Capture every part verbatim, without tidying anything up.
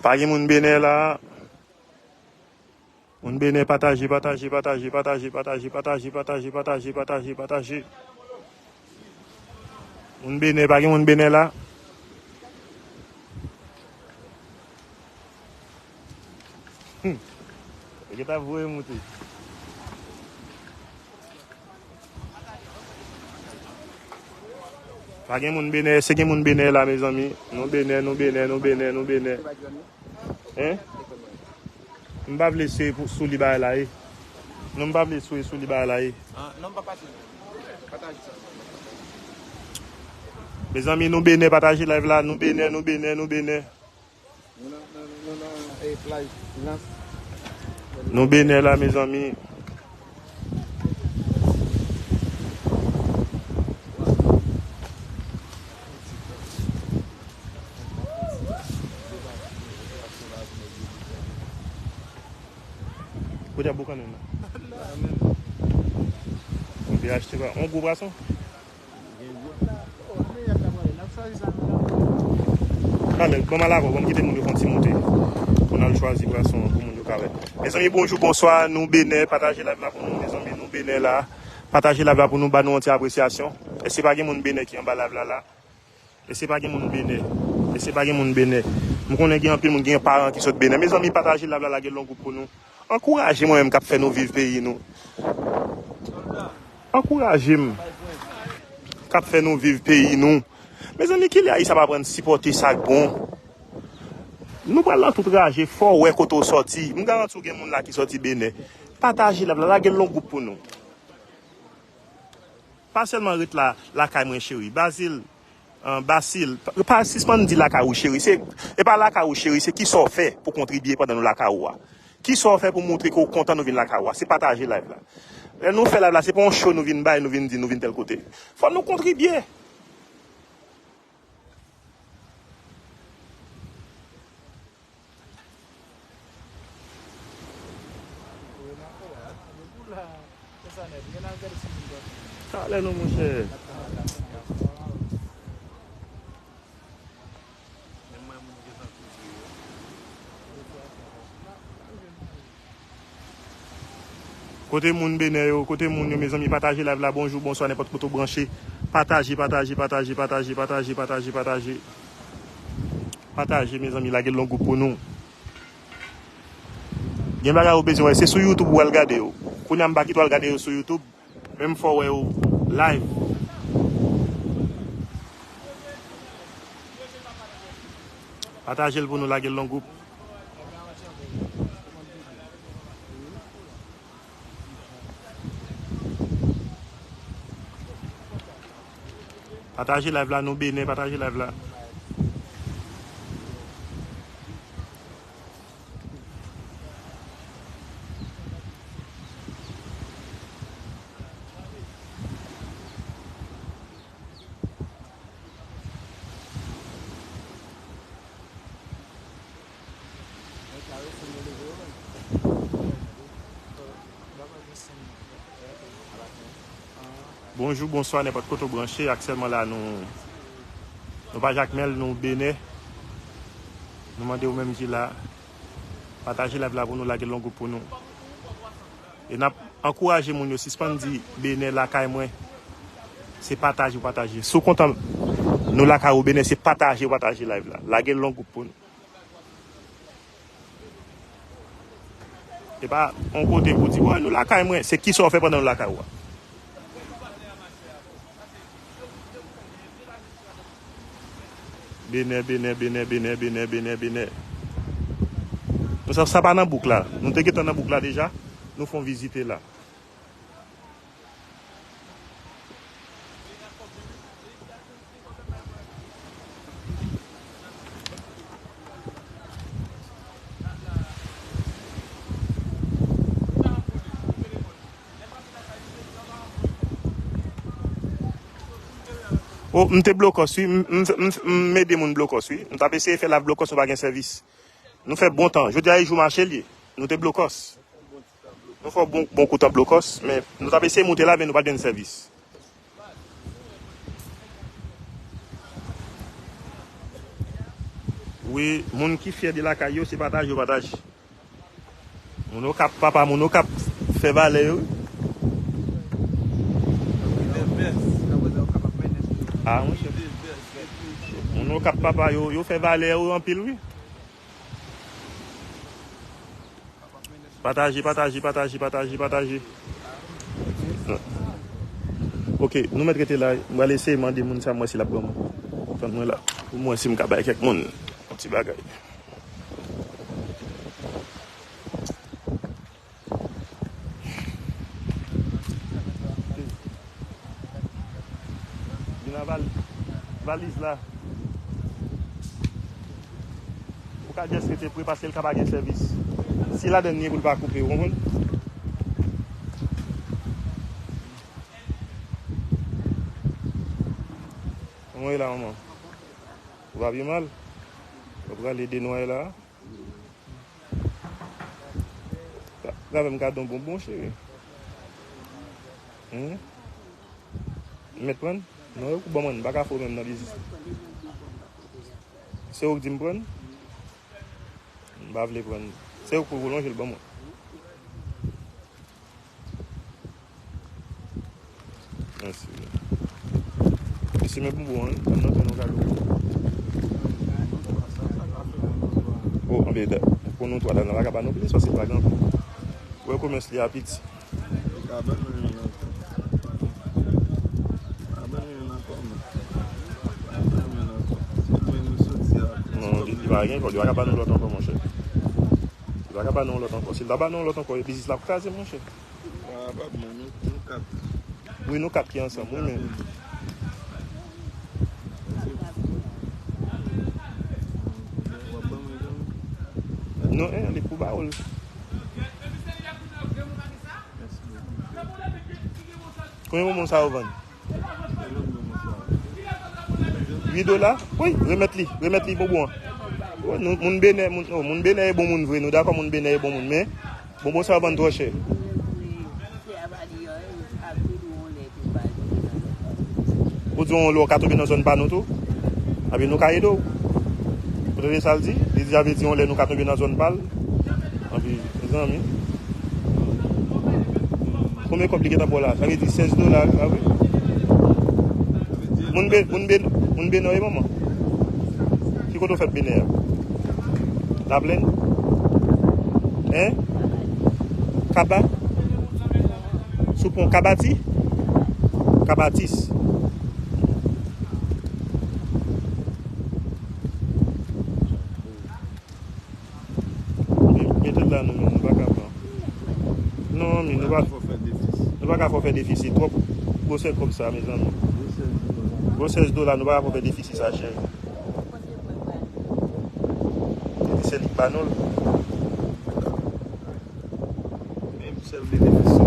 Pa gen moun Benè la. Moun Benè, pataje, pataje, pataje. Moun Benè, pa gen moun Benè la. Hmm. Yo ta voye moute. Pa gen moun Benè, èske gen moun Benè la, mezanmi? Nou Benè, nou Benè, nou Benè, nou Benè. Hein? M pa vle sou, sou li bagay la, e. Non, m pa vle sou, sou li bagay la, e. Ah, non, m pa pase. Pataje sa. Mezanmi, nou Benè, pataje live la, nou Benè, nou Benè, nou Benè. Nou nan, nan, nou nan, eh, plaj Lans. Nou Benè la, mezanmi. Kote ap boukannen nan? M te achte pa, yon gwo pwason. Talè, ban m al avè w, ban m kite moun yo fè yon ti moute. Pou n al chwazi pwason an pou moun yo ka wè. Mezanmi, bonjou, bonswa, nou Benè, pataje live la pou nou, mezanmi, nou Benè la. Pataje live la pou nou, ba nou yon ti apresyasyon. Èske pa gen moun Benè ki anba live la la? Èske pa gen moun Benè? Èske pa gen moun Benè? M konnen gen anpil moun, gen paran ki sot Benè. Mezanmi, pataje live la, lage l yon gwoup pou nou. Ankouraje mwen menm k ap fè nou viv peyi nou. Ankouraje m k ap fè nou viv peyi nou. Mezanmi, kilè Ayisyen ap aprann sipòte sa k bon? Nou pral nan tout raje, fò w wè kote w sòti. M garanti w gen moun la ki sòti Benè. Pataje live la, lage l yon gwoup pou nou. Pa sèlman ret la, lakay mwen cheri. Bazil, ah, Basil, pa, pa sispann di lakay ou cheri. Se, e pa lakay ou cheri, se kisa w fè pou kontribye pandan nou lakay ou a. Kisa w fè pou montre ke w kontan nou vin lakay ou a. Se pataje live la. Lè nou fè live la, se pa yon show nou vin bay, nou vin di, nou vin tèl kote. Fò nou kontribye. Talè non, monchè. Kote moun Benè yo, kote moun yo, mezanmi, pataje live la, bonjou, bonswa, nenpòt kote w branche. Pataje, pataje, pataje, pataje, pataje, pataje, pataje. Pataje, mezanmi, lage l yon gwoup pou nou. Gen bagay ou bezwen wè, se sou YouTube ou al gade yo. Kounye a m pa kite w al gade yo sou YouTube, men m fè w wè yo live. Pataje l pou nou, lage l yon gwoup. Pataje live la, nou Benè, pataje live la. Bonjou, bonswa, nenpòt kote w branche. Aktyèlman la, nou, nou pa Jakmèl, nou Benè. Nou mande ou menm ki la, pataje live la pou nou, lage l yon gwoup pou nou. E n ap ankouraje moun yo, sispann di Benè lakay mwen. Se pataje w pataje. Si w kontan nou lakay ou Benè, se pataje w pataje live la. Lage l yon gwoup pou nou. E pa yon kote pou di, "Wè, nou lakay mwen." Se kisa w fè pandan nou lakay ou a. Benè, Benè, Benè, Benè, Benè, Benè, Benè. Sa, sa pa nan bouk la. Nou te gentan nan bouk la deja. Nou fè yon vizite la. O, m te blokòs, wi. M, m, m, m ede moun blokòs, wi. M t ap eseye fè live blokòs, nou pa gen sèvis. Nou fè bon tan. Jodi a, e jou mache l ye. Nou te blokòs. Nou fè bon, bon kout an blokòs, men nou t ap eseye moute la, men nou pa t jwenn sèvis. Wi, moun ki fyè de lakay yo, se pataje yo pataje. Moun Okap, papa, moun Okap fè valè yo. Ah, monchè. Moun Okap, papa, yo, yo fè valè yo anpil, wi. Pataje, pataje, pataje, pataje, pataje. Ok, nou mèt rete la. Mwen al eseye mande moun sa, mwen si l ap ban mwen. Tann mwen la. Pou mwen si m ka bay kèk moun yon ti bagay. Vin avè l. Valiz la. Ou ka just rete pre paske l ka pa gen sèvis. Si ladann li ye pou l pa koupe, ou konprann? Kòman w ye la, manman? Ou pa pi mal? Ou prale de nwa la? Ka, ka fè m kado yon bonbon, cheri. Hum? M mèt pran? Non, yo kou ban mwen, m pa ka fè w menm nan biznis. Se ou k di m pran? M pa vle pran. Se ou k pou lonje l ban mwen. Mèsi. Mèsi, men bonbon an, ban m nan tou nou kado. Oh, anben, pou nou twa la, nan pa ka ba nou plis, paske pa gen anpil. Wè komès li a piti. Li ka ban nou youn ankò. Li ka ban nou youn ankò, men. Li ka ban nou youn ankò. Se mwen nou soti a. Non, li, li pa gen kòb, li pa ka ba nou lòt ankò, monchè. Li pa ka ba nou lòt ankò. Si l ta ba nou lòt ankò, biznis la ap kraze, monchè. Ah, pa byen, nou, nou kat. Wi, nou kat ki ansanm, wi, men. Non, eh, li pou ba ou l. Konbyen bonbon sa yo vann? Uit dola? Wi, remèt li, remèt li bonbon an. Wi, nou, moun Benè, moun, oh, moun Benè e bon moun vre, nou dakò moun Benè e bon moun, men bonbon sa yo vann twò chè. Ou di yon lè w ka tonbe nan zòn pa nou tou? Anben nou ka ede w. Ou tande sa l di? Li di, sa vle di yon lè nou ka tonbe nan zòn pa l. Anben, mezanmi. Konbyen kòb li gentan ba w la? Sa vle di sèz dola, pa vre? Moun Be-, moun Be-, moun Benè w ye, manman? Ki kote w fèt Benè a? Laplèn? Hein? Kaba? Sou pon Kabati? Kabatis. Mete la nou menm, nou pa ka pran. Non, men nou pa, nou pa ka fè w fè defisi. Twòp gwosè kòb sa, mezanmi. Gwosè dola, nou pa ka fè w fè defisi sa, cheri. Li di se li k ba nou l. Menm sèl benefis sa.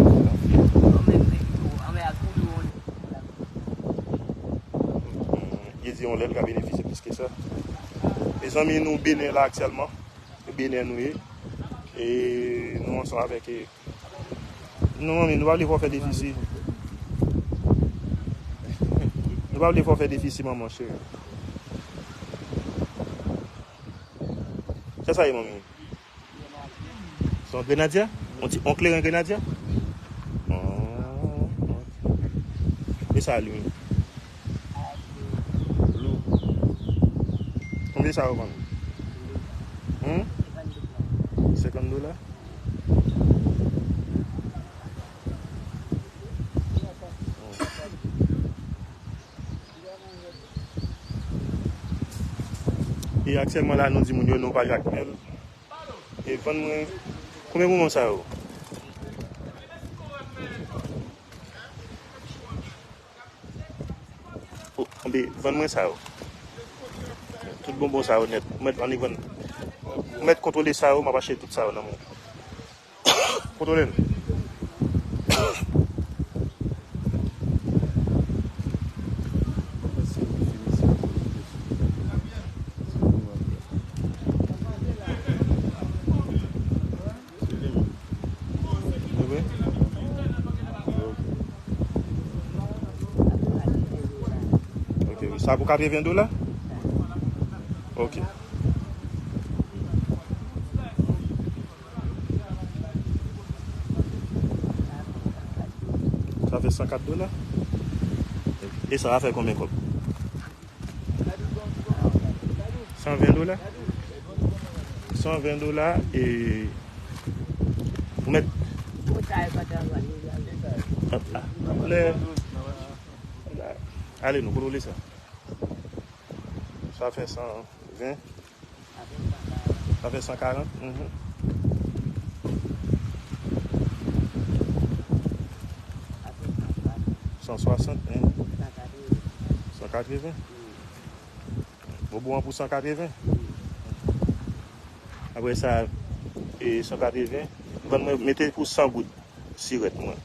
Li di yon lè l ka benefisye plis ke sa. Mezanmi, nou Benè la aktyèlman. Benè nou ye. E nou ansanm avèk, e, non, men nou pa vle fè w fè defisi. Nou pa vle fè w fè defisi, manman cheri. Sa sa ye, manmi? Se yon grenadya? On ti, on kleren grenadya? Oh, ok. E sa li menm? Blue. Konbyen sa yo vann? Hmm? Senkant dola? E aktyèlman la, nou di moun yo, nou pa Jakmèl. E vann mwen, konbyen bonbon sa yo? O, anben, vann mwen sa yo. Tout bonbon sa yo nèt. Ou mèt annik vann. Ou mèt kontwole sa yo, m ap achte tout sa yo nan men w. Kontwole l. Ok, wi. Sa pou katreven dola? Ok. Sa fè san kat dola. E sa va fè konbyen kòb? San ven dola? San ven dola e ou mèt. Lè, ale nou, kote w li sa? Sa fè san ven. Sa fè san karant. Mhm. San swasant. Mhm. San katreven. Bobo an pou san katreven. Apre sa, e san katreven. Ban mwen mete pou san goud sirèt mwen.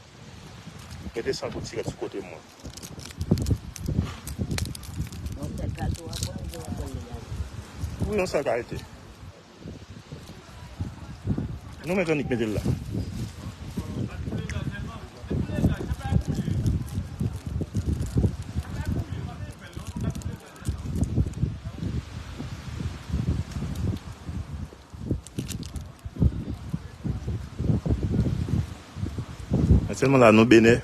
Mete san goud sirèt sou kote mwen. Wi, yon sèl kalite. Nou mèt annik mete l la. Aktyèlman la, nou Benè.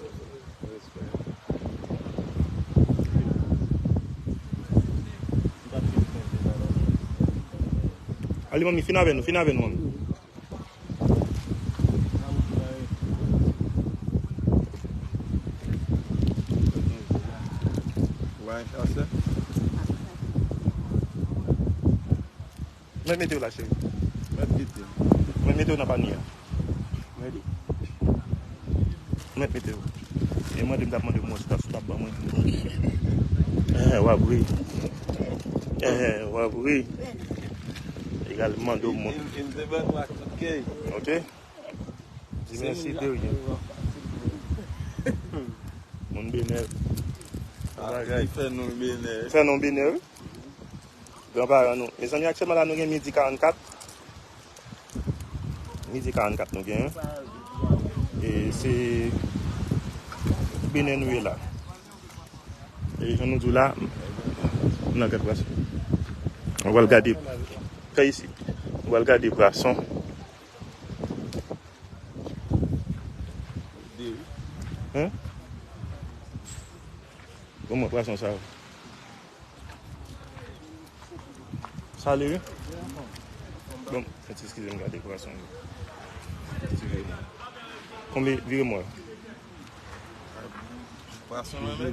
Ale, manmi, fin avè nou, fin avè nou, manmi. Mwen mete w la, cheri. Mwen mete w. Mwen mete w nan panye a. Mwen mete w. E mande m t ap mande w mwen si w t ap ban mwen. Eh, w ap ri. Eh, w ap ri. Egal mande w mwen. Ok? Di mèsi de ryen. Moun Benè. Fè non Benè. Fè non Benè, wi. Granparan nou. Mezanmi, aktyèlman la, nou gen midi karannkat. Midi karannkat nou gen. E se Benè nou ye la. E jan nou di w la, nou nan gad pwason. Nou pral gade. Fè isi. Nou pral gade pwason. Hein? Bon, mwen pwason sa. Salé, wi. Bon, eskize m, gade pwason yo. Konbyen, vire mwen. Pwason nan men.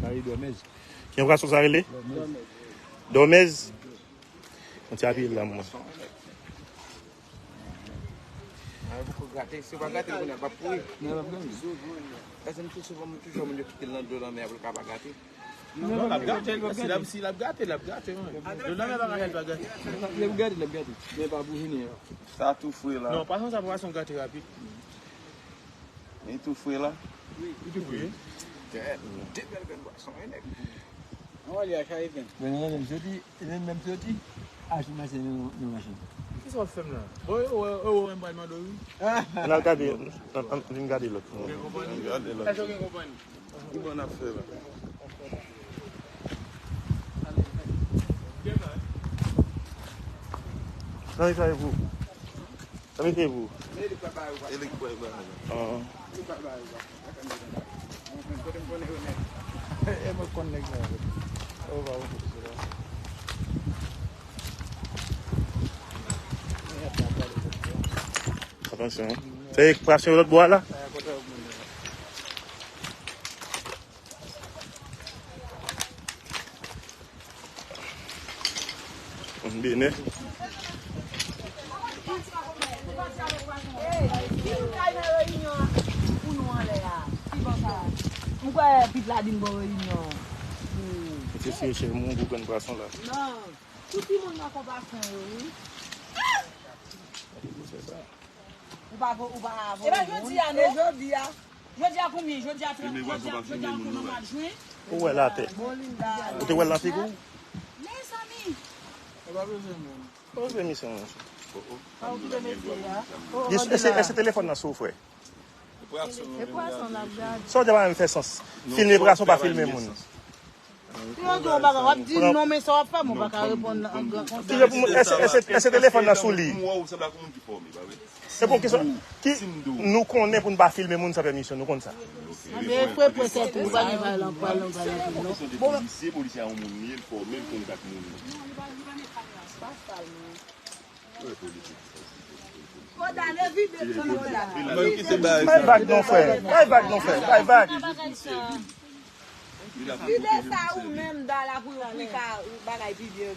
Sa e dòmèz. Ki pwason sa rele? Dòmèz. Yon ti apye la, mwen. Mwen poko grate. Si w pa grate l kounye a, l p ap pouri. Non, l ap grate. Paske m toujou, m toujou wè moun yo kite l nan dlo lanmè a pou l ka pa grate. Non, l ap grate. Si l ap, si l ap grate, l ap grate, wi. Dlo lanmè pa ka fè l pa grate. L ap grate, l ap grate. Men pa pou jounen an. Sa tou fre la. Non, pwason sa, pwason grate rapid. Li tou fre la. Wi, li tou fre. Wi. De bèl grenn pwason, wi, nèg. Ann ale a Chariven. Men nan menm soti, e menm, menm soti, achte machin nan, nan machin. Kisa w ap fè m la? Bon, yo, yo, yo, yo, m pral mande w, wi. Ann al gade, ann, ann, vin gade lòt. Vin gade lòt. Èske w gen konprann? Ki bon n ap fè la? Sa e sa e pou? Sa mete pou? E li k pral ba yo, ba. E li k pral ba yo. Ah. Li pral ba yo, ba. E mwen konn nèg sa yo. Oh, ba, oh, se la. Atansyon. Se pwason lòt bò a la. Konbyen? Ki kay nan reyinyon an pou nou anlè a? Ki bò sa? M kwè Pit la di n bò reyinyon an. Mesye, si yo chèche moun pou pran pwason la. Non. Tout timoun nan konpasyon yo, wi. Ou pa vo, ou pa vo. E pa jodi a, non. E jodi a. Jodi a konbyen? Jodi a trant, jodi a, jodi a trant mwa jen. Ou wè l atè. Ou te wè l nan figi w? Mezanmi. Ou pa bezwen moun. Ou bezwen misyon, monchè. Èske, èske telefòn nan sou, frè? E pwason l ap gade. Sa w di a pa menm fè sans. Filme pwason, pa filme moun. Si yo di yon bagay, w ap di non, men sa w ap fè, mwen pa ka reponn an gran konsa. Kijan pou mwen, èske, èske, èske telefòn nan sou li? Se pou kesyon ki nou konnen pou n pa filme moun san pèmisyon, nou konn sa. Anben, frè, frè, se tou, ou pa gen bagay lan, pa lan, pa lan, non. Bon, Bay vag non, frè. Bay vag non, frè. Bay vag. Vide sa ou menm, Dala, pou yo pli ka bagay pi byen.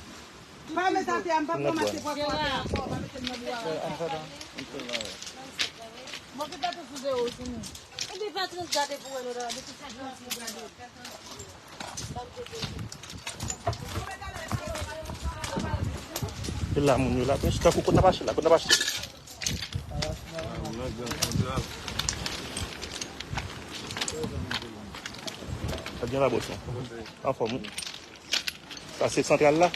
Pa met atè a, m p ap ranmase pwa sa atè a ankò, pa mete l nan bwa a. Mwen ki gate sou zewo sou nou. Epi Patrice gade pou wè nou la, depi sa Patrice gade. Se la moun yo la, men tankou kote n ap achte la, kote n ap achte. Sa byen la, bòs lan. Anfòm, wi. Sa se santral la.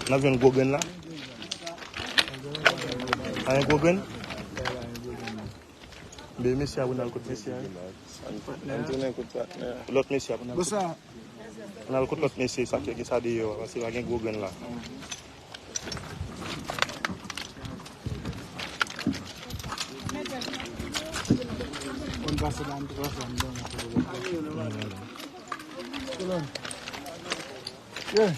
N ap jwenn gwo grenn la. Pa gen gwo grenn. Men mesye a, pou n al kot mesye a. Ann tounen kot patnè a. Lòt mesye a, pou n al kot. Ann al kot lòt mesye sa ki gen sa deyò a, paske pa gen gwo grenn la. Konn pase nan twa fwa m donn. Yeah.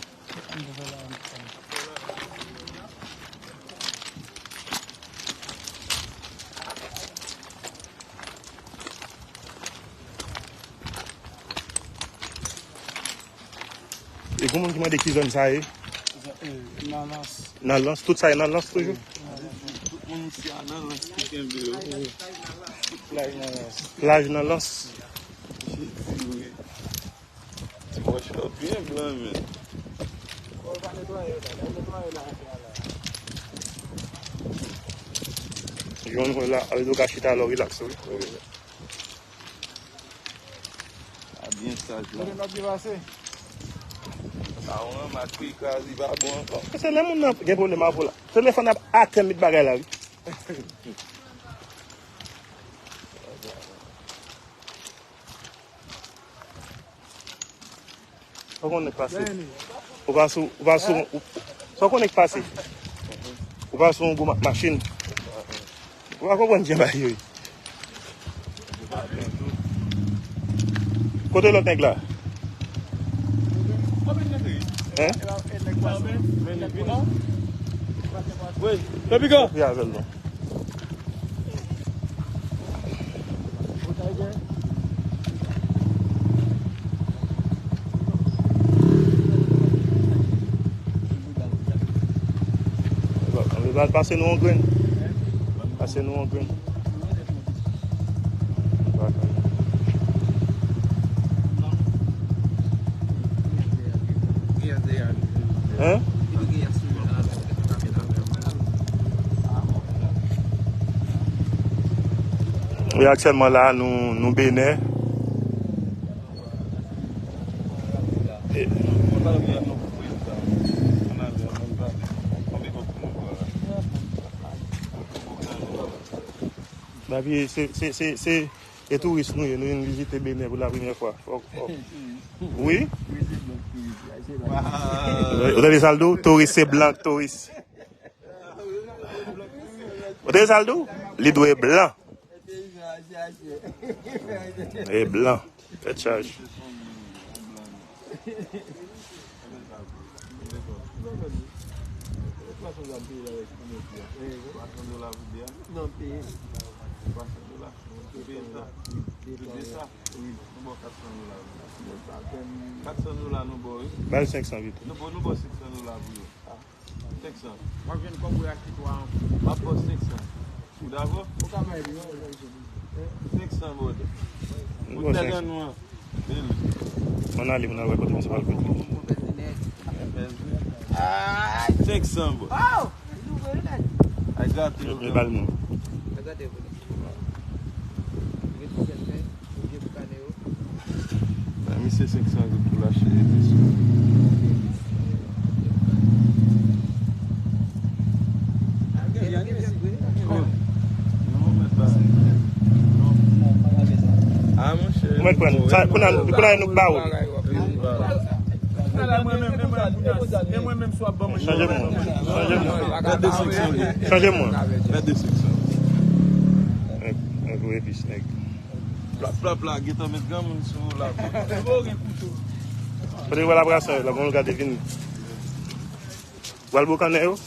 E gen moun ki mande ki zòn sa ye? Nan Lans. Nan Lans, tout sa ye nan Lans toujou? Tout moun isi a nan Lans ki kenbe yo. Tout plaj nan Lans. Plaj nan Lans. Jezi, wi. Ti wòch yo byen blan, men. Jòn wè la, al do ka chita la, rilaks, wi. A byen saj la. Sa ou ranmase, kraze, li pa bon ankò. Se lè moun nan gen pwoblèm avè w la. Telefòn ap atè met bagay la, wi. Ou konnen k pase. Ou pa sou, ou pa sou, ou, sa w konnen k pase. Ou pa sou yon gwo ma-, machin. Ou pa konprann jan bagay yo ye. Kote lòt nèg la? Hein? Wi. Epi kan? Wi, avè l non. Pase nou yon grenn. Pase nou yon grenn. Hein? Wi, aktyèlman la, nou, nou Benè. E, Dapi, se, se, se, se, e touris nou ye, nou vin vizite Benè pou la premyè fwa. Fòk, fòk. Wi. Ou tande sa l di w? Touris se blan k touris. Ou tande sa l di w? Li dwe blan. E blan. Tèt chaje. Ba l senk san pito. Senk san. W ap jwenn kòb ou achte twa an. M ap ba w senk san. Ou dakò? Ou ka bay li, non, senk san, brother. Pou tèt an nou an. Ann ale, moun al wè kote misye pral fè. Senk san, bro. Ay, gate yo. Yo ba l moun. Bay misye senk san goud pou l achte epi sou. Oh. Non, Pran sa, kounye a, kounye a nou ba ou. Bagay w ap peye. Ala mwen menm, e mwen menm, e mwen menm si w ap ban mwen. Chanje mwen. Chanje mwen. Pèt de senk san. Chanje mwen. Pèt de senk san. Nèg, nèg ou epis, nèg. Plap, plap la, gentan met granmoun sou ou la. Kote w wè la brasa yo, la, bon, gade, vini. W al boukannen yo?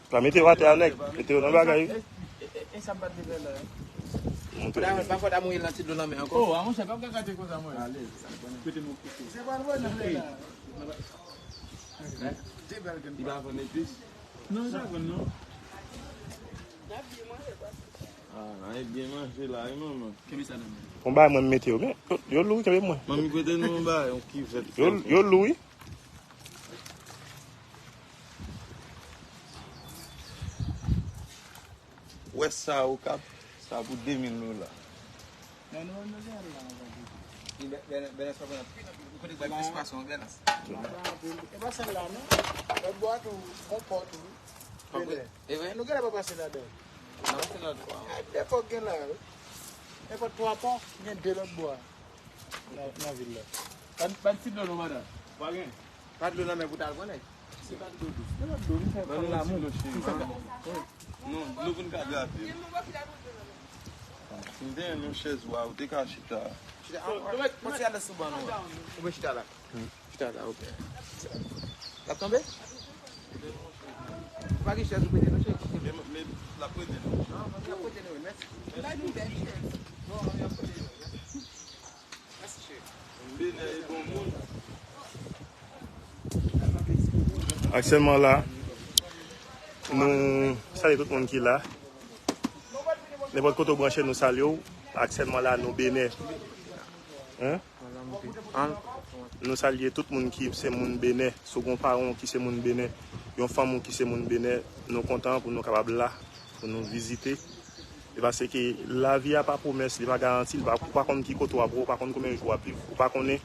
Pa mete yo atè a, nèg. Mete yo nan bagay, wi. E, e, e, e sa m pa t vle fè la. Montre. Fò ta, fò ta mouye l nan ti dlo lanmè ankò. Oh, a monchè, pa gate konsa, mwen. Alèz. Mete nou koupe. Se pa l wè nan lè la. Li pa vann epis? Non, li pa vann, non. Ah, e byen manje la, wi, manman. Kenbe sa nan men. Bon, bay mwen, m mete yo, men yo lou, wi, kenbe mwen. Manmi, prete nou yon bagay, yon kivèt. Yo, yo lou, wi. Wè sa, Okap, sa pou de mil dola. Non, non, non, non, non, non. Li bè-, bèlans, bèlans pa pran anpil, anpil. Ou konnen bay plis pwason, bèlans. E pa sèl la, non. Lòt bò a tou, yon pò tou. Pò Benè. E vre? Nou genlè pa pase ladan. N a pase lòt bò a. E de pò gen la, wi. E pa twa pò, gen de lòt bò a. Nan, nan vil la. Pa, pa ti dlo non, madanm. Pa gen. Pa dlo nan men pou ta al pran nèg. Se pa dlo dous. Se pa dlo, nou fè fanm lanmou. Ban nou ti dlo, cheri. Non, dlo pou n ka grate. Si m te yon chèz wa, ou te ka chita. Chita, ah, pase al sou ban nou. Ou mwen chita la. Chita la, ok. L ap tonbe? Ou pa gen chèz ou prete nou, cheri? Men, men, l ap prete nou. Non, manmi ap prete nou, wi, mèsi. Bay nou bèl chèz. Non, manmi ap prete nou, mèsi. Mèsi, cheri. Aktyèlman la, nou salye tout moun ki la. Nenpòt kote w branche, nou salye w. Aktyèlman la, nou Benè. Hein? Nou salye tout moun ki se moun Benè. Si w gen yon paran w ki se moun Benè, yon fanmi w ki se moun Benè, nou kontan pou nou kapab la, pou nou vizite. E paske lavi a pa pwomès, li pa garanti, li pa, ou pa konn ki kote w ap, ou pa konn konbyen jou w ap viv, ou pa konnen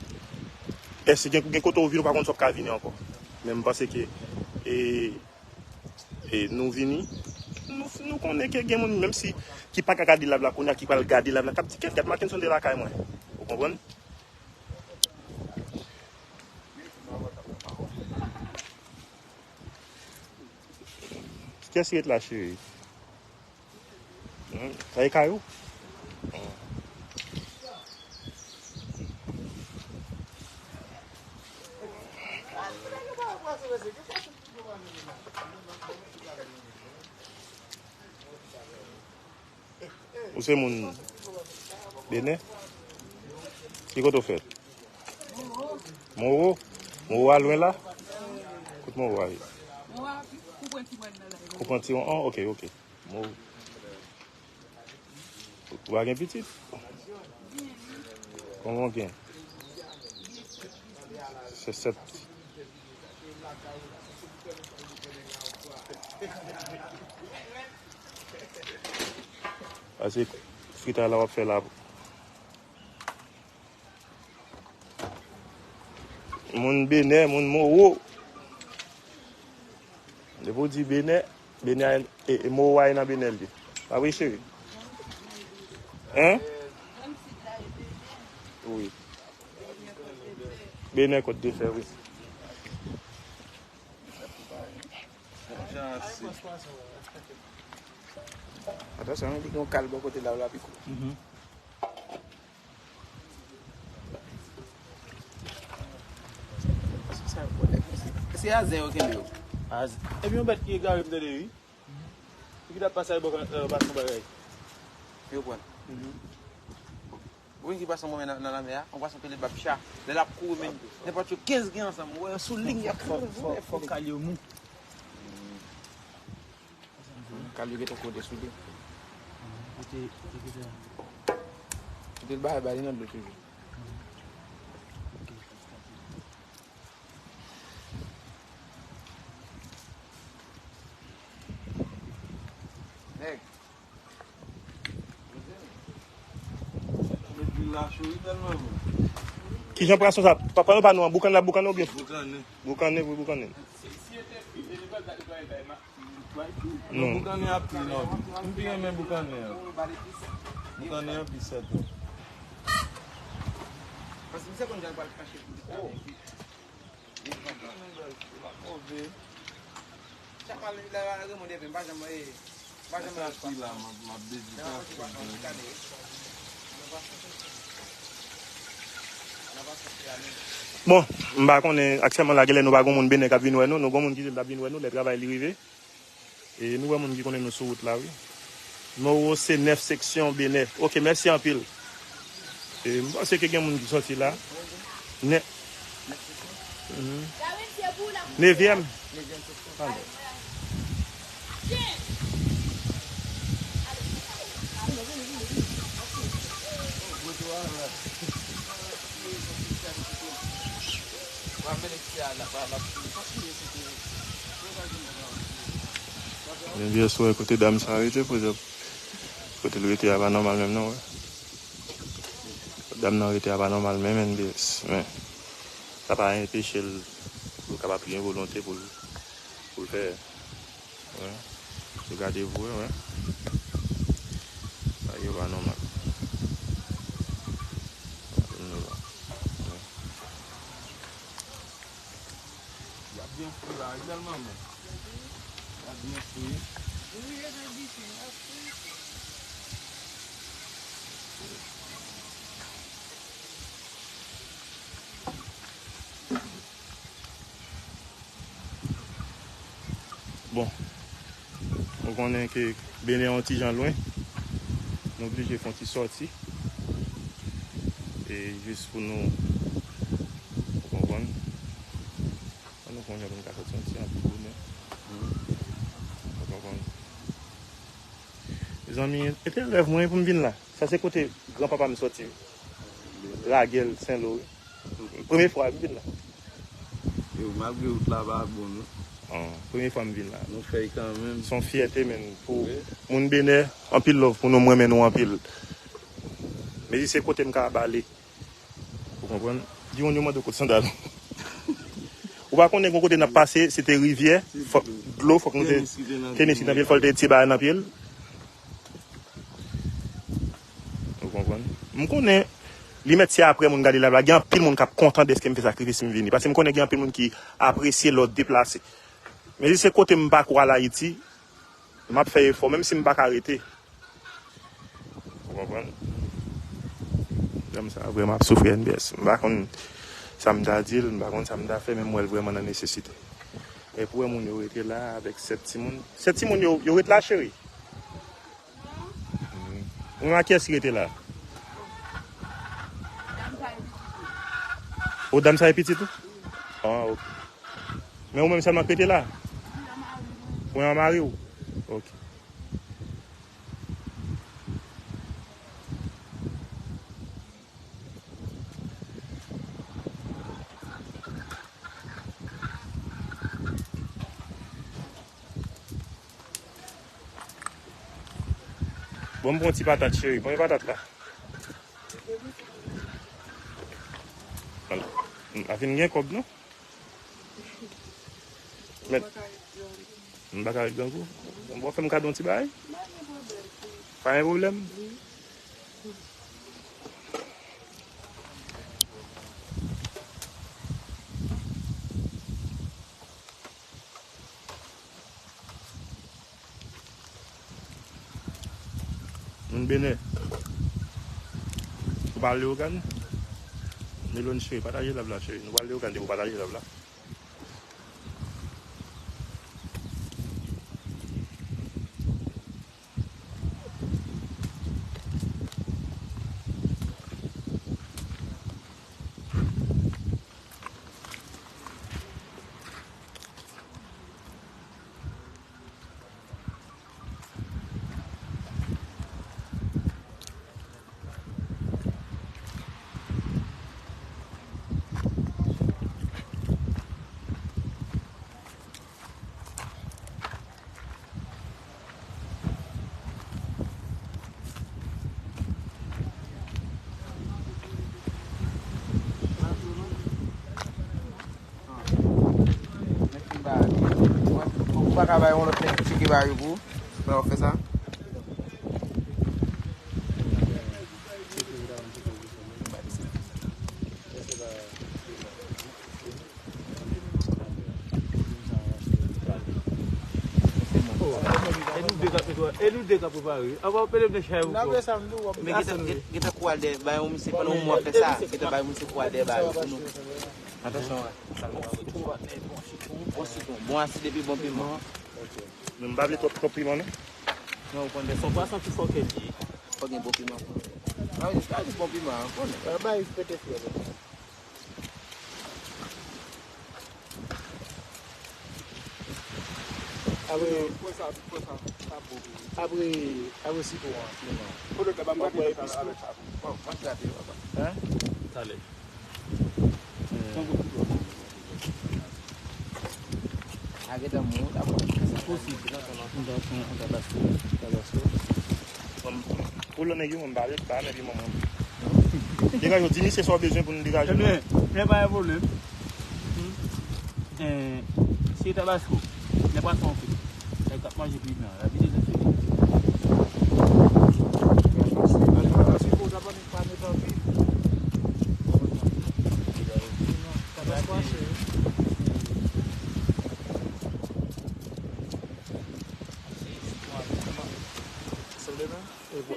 èske gen, gen kote w vin, ou pa konn si w ap ka vini ankò. Men m panse ke, e, e nou vini, nou, nou konnen ke gen moun, menm si ki pa ka gade live la kounye a, ki pral gade live la, k ap di, "Kèt, gad Mackenson te lakay mwen." Ou konprann? Kiyès ki ret la, cheri? Hmm, sa e kay ou? Hmm. Ou se moun Benè? Ki kote w fèt? Mowo? Mowo a lwen la? Kot Mowo a ye? Kou pran ti mòn nan la. Kou pran ti mòn, oh, ok, ok. Mowo. Ou pa gen pitit? Konbyen w gen? Se sèt. Pase fritay la w ap fè la. Moun Benè, moun Mowo. Depi w di Benè, Benè a, e, e Mowo a nan Benè l ye. Pa vre, cheri? Hein? Wi. Benè Kòt de Fè, wi. Atansyon, wi, li gen yon kal bò kote la, la pi kou. Mhm. Se sa yo pran nèg, mesye. Se azen yo kenbe yo. Azen. Epi yon bèt ki egare m tande, wi. Li ki t ap pase bò, euh, pase yon bagay. Yo pran. Mhm. Ou wè ki pwason mwen nan, nan lanmè a? Yon pwason ki rele babcha. Lè l ap kouri, men nenpòt yo kenz gen ansanm. Ou wè yo sou liy, y ap kouri. Fò, fò, fò kal yo mou. Kal yo gentan kote sou li. Kote, kote, kote. Kote l bay, bay li nan dlo toujou. Nèg. Kijan pwason sa? Papa, nou pa nou an boukann la, boukann oubyen? Boukannen. Boukannen, wi, boukannen. Non, boukannen ap pi nòb. M pi renmen boukannen an. Boukannen an pi sèt. Bon, m pa konnen aktyèlman la, genlè nou pa gon moun Benè k ap vin wè nou. Nou gon moun ki di l t ap vin wè nou lè travay li rive. E nou wè moun ki konnen nou sou wout la, wi. Mowo se nèf seksyon Benè. Ok, mèsi anpil. E m panse ke gen moun ki sòti la. Nè-, mhm. Nevyèm. N B S wè kote dam sa rete, pou egzanp, kote l rete a pa nòmal menm non, wè. Dam nan rete a pa nòmal menm, N B S, men sa pa enpeche l pou l kapab gen volonte pou l, pou l fè, wè. Sou gade pou wè, wè. Sa yo pa nòmal. Wè. Y ap byen fri la, wi, bèl manman. Y ap byen fri. Bon, nou konnen ke Benè yon ti jan lwen. Nou oblije fè yon ti sòti. E jis pou nou, ou konprann? An nou fè yon jan pou n ka sòti yon ti anpil bonè. Ou konprann? Mezanmi, e te rèv mwen pou m vin la. Sa se kote granpapa m sòti. Lagèl, Senlo, wi. Premye fwa m vin la. Yo, malgre wout la pa bon, non. Ah, premye fwa m vin la. Nou fè l kanmenm. Se yon fyète, men, pou moun Benè, anpil love pou nou, m renmen nou anpil. Men se kote m ka bale. Ou konprann? Di moun yo mande w kot sandal. Ou pa konnen gon kote n ap pase, se te rivyè, fòk dlo, fòk nou te, tenis ki te nan pye l, fò l te ti bagay nan pye l. Ou konprann? M konnen, li mèt se apre moun gade live la, gen anpil moun k ap kontan dèske m fè sakrifis m vini. Paske m konnen gen anpil moun ki apresye lè w deplase. Men si se kote m pako al Ayiti, m ap fè efò, menm si m pa ka rete. Ou konprann? Dam sa vrèman ap soufri N B S. M pa konn sa m ta di l, m pa konn sa m ta fè, men m wè l vrèman nan nesesite. E pou wè moun yo rete la avèk sèt timoun. Sèt timoun yo, yo ret la, cheri? Ou menm ak kiyès ki rete la? O, dam sa e pitit ou? Ah, ok. Men ou menm sèlman k rete la? Ou menm ak mari w? Ok. Bon, m pran ti patat, cheri. Pran patat la. Al, a fin gen kòb, non? Men, m pa ka ret grangou. Bon, fè m kado yon ti bagay. Pa gen pwoblèm. Moun Benè. Nou pral Leyogàn. Melon cheri, pataje live la, cheri. Nou pral Leyogàn, depi w pataje live la. Ou pa ka bay yon lòt nèg tcheke Pare pou pandan w ap fè sa. E nou de k ap prepare. Apa w pede vin chay ou. Men gentan, gentan kou al dèyè bay yon misye pandan yon mwa fè sa. Gentan bay yon misye kou al dèyè bay yo pou nou. Atansyon. Bon sitwon, bon asid epi bon piman. Men m pa vle twòp twòp piman non. Non, ou konnen. Son pwason ki fò ke li. Fò gen bon piman pou nou. A wi, sa di bon piman, ou konnen. Bay pete fyèl. Apre, apre, apre sitwon an. Apre epis. Hein? Talè. Pou lè nèg yo, mwen m pa ale, pa ale, epi mwen, mwen. Degaje w, di misye sa w bezwen pou nou degaje. Ebyen, men pa gen pwoblèm. Eh, se tabasko. Lè pwason an fri. Lè k ap manje piman, l ap vide lè fini.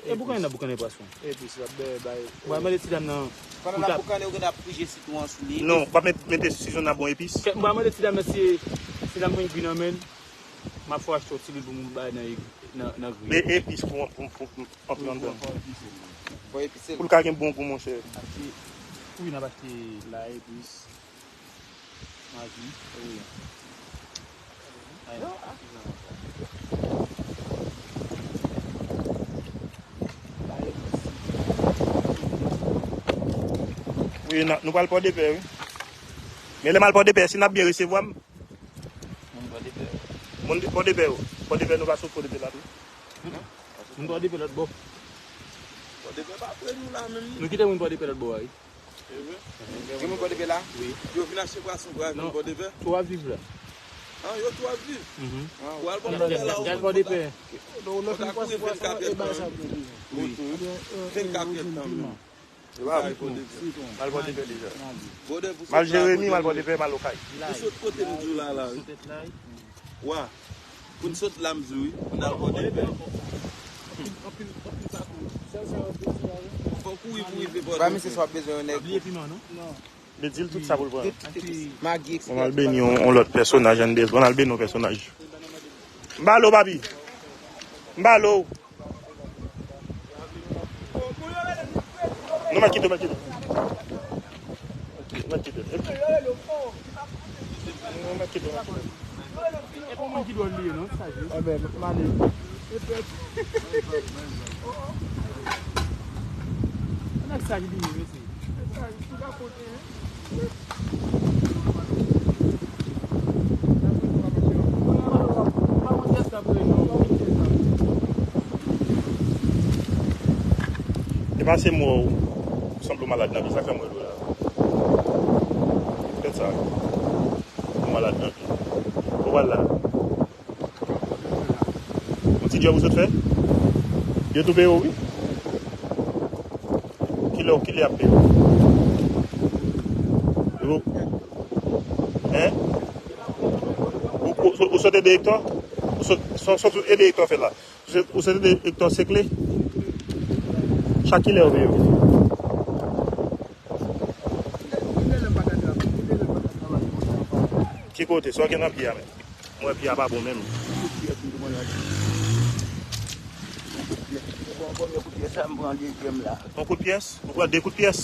E boukannen nan boukannen pwason. Epi si w ap bè bay. Mwen mande ti dam nan. Pandan l ap boukannen, ou gen dwa ap pije sitwon an sou li. Non, pa mete sitwon nan bon epis. Mwen mande ti dam nan si ti dam pran egwi nan men l. M ap fè w achte yon ti lwil pou mwen bay nan egwi nan nan griye. Men epis pou pou pou antre anndan. Fò epise l. Pou l ka gen bon gou monchè. Wi, n ap achte lay, epis. Magi, wi. Wi, nou pral Pòdepè, wi. Men lè m al Pòdepè, si n ap byen resevwa m. Moun Pòdepè. Moun Pòdepè, wi. Pòdepè, nou pa sou Pòdepè la tou. Moun Pòdepè lòt bò. Pòdepè pa pre nou la menm. Nou kite moun Pòdepè lòt bò a, wi. Gen moun Pòdepè la? Wi. Yo vin achte pwason pou al vin Pòdepè? Tou ap viv la. Ah, yo tou ap viv? Mhm. Ou al Pòdepè la, ou al Pòdepè. Ou ta kouri vennkat èdtan. Wi. Vennkat èdtan menm. Mal Pòdepè deja. Mal Jeremi, mal Pòdepè, mal Okay. Ou sot kote m di w la la, wi. Wa. Pou n sot la m di w, wi. Pou n al Pòdepè. Fò w kouri pou rive Pòdepè. Ba misye sa w ap bezwen yon nèg. Li di l tout sa pou l pran. Magi, ekspè. Bon, al beni yon, yon lòt pèsonaj, Ann Bezwen, al beni yon pèsonaj. M ba l ou, papi. M ba l ou. Nou mèt kite, mèt kite. Mèt kite. Nou mèt kite, mèt kite. E pa mwen ki dwòl li ye non, sa je. Enben, m ale. Nèg saj li ye, mesye. E pa se mò ou sanble w malad nan vi sa k fè m wè l la. Pèt sa. Ou malad nan vi. Ou pral la. Yon ti djòb ou sot fè? Yo tou peye w, wi. Kilè, kilè y ap peye w? Yo. Hein? Ou, ou, ou sot ede Hector? Ou sot, sot, sot ede Hector fè la? Ou sot, ou sot ede Hector sekle? Chak kilè yo peye w? Ki kote? Sa w gen nan pye a menm? Mwen pye a pa bon menm. Yon kout pyès? Ou pran de kout pyès?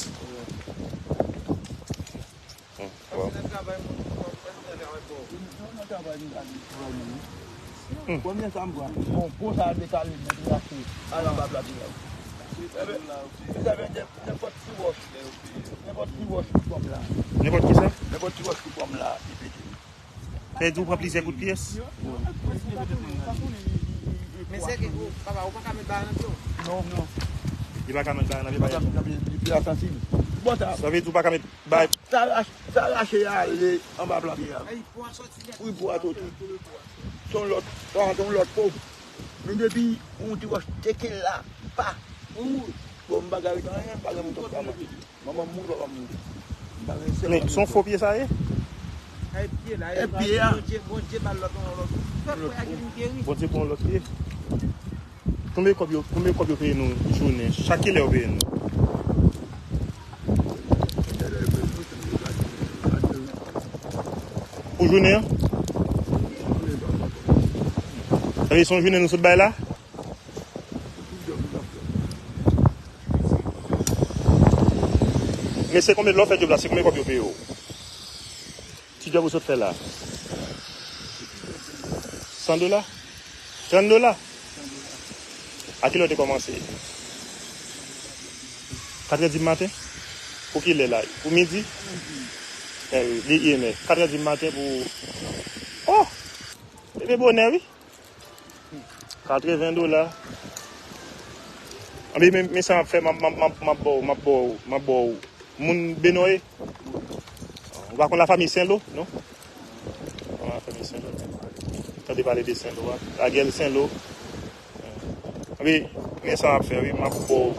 Premye sa m pran. Bon, po sa a dekale nèt, li rache. Al anba plate a. Nenpòt ti wòch. Nenpòt ti wòch ki kòm la. Nenpòt ki sa? Nenpòt ti wòch ki kòm la, li pete. Fè di w pran plizyè kout pyès. Men se ke ou, papa, ou pa ka met bagay nan pye w? Non. Li pa ka met bagay nan pye pa l. Li pi sansib. Bon, sa. Sa vle di w pa ka met bagay. Sa rache, sa rache ale anba plate a. Wi, pou a soti. Ton lòt, ton, ton lòt po. Men depi yon ti wòch teke la, pa. Ou mouri. Bon, m pa gade anyen, m pa gen moun k ap ka manje. Manman m mouri, papa m mouri. M pa gen sèl. Men se yon fo pye sa ye? E pye la, e pye a. Bondye, Bondye ba l lòt, yon lòt. Fè frè a ki vin geri. Bondye pran yon lòt pye. Konbyen kòb yo, konbyen kòb yo peye nou jounen? Chak kilè yo peye nou? Pou jounen an? Sa vle di se yon jounen nou sot bay la? Men se konbyen, lè w fè djòb la, se konbyen kòb yo peye w? Ti djòb ou sot fè la? San dola? Trant dola? A kilè w te kòmanse? Katrè di maten? Pou kilè la? Pou midi? Eh, li, li, men katrè di maten pou, oh! Leve bonè, wi. Katreven dola. Anben, men, men sa m ap fè, m ap, m ap, m ap, m ap ba w, m ap ba w, m ap ba w. Moun Benò ye? Ou pa konn lafanmi Senlo, non? Ou pa konn lafanmi Senlo. Tande pale de Senlo a. Lagèl Senlo. Anben, men sa m ap fè, wi, m ap ba w,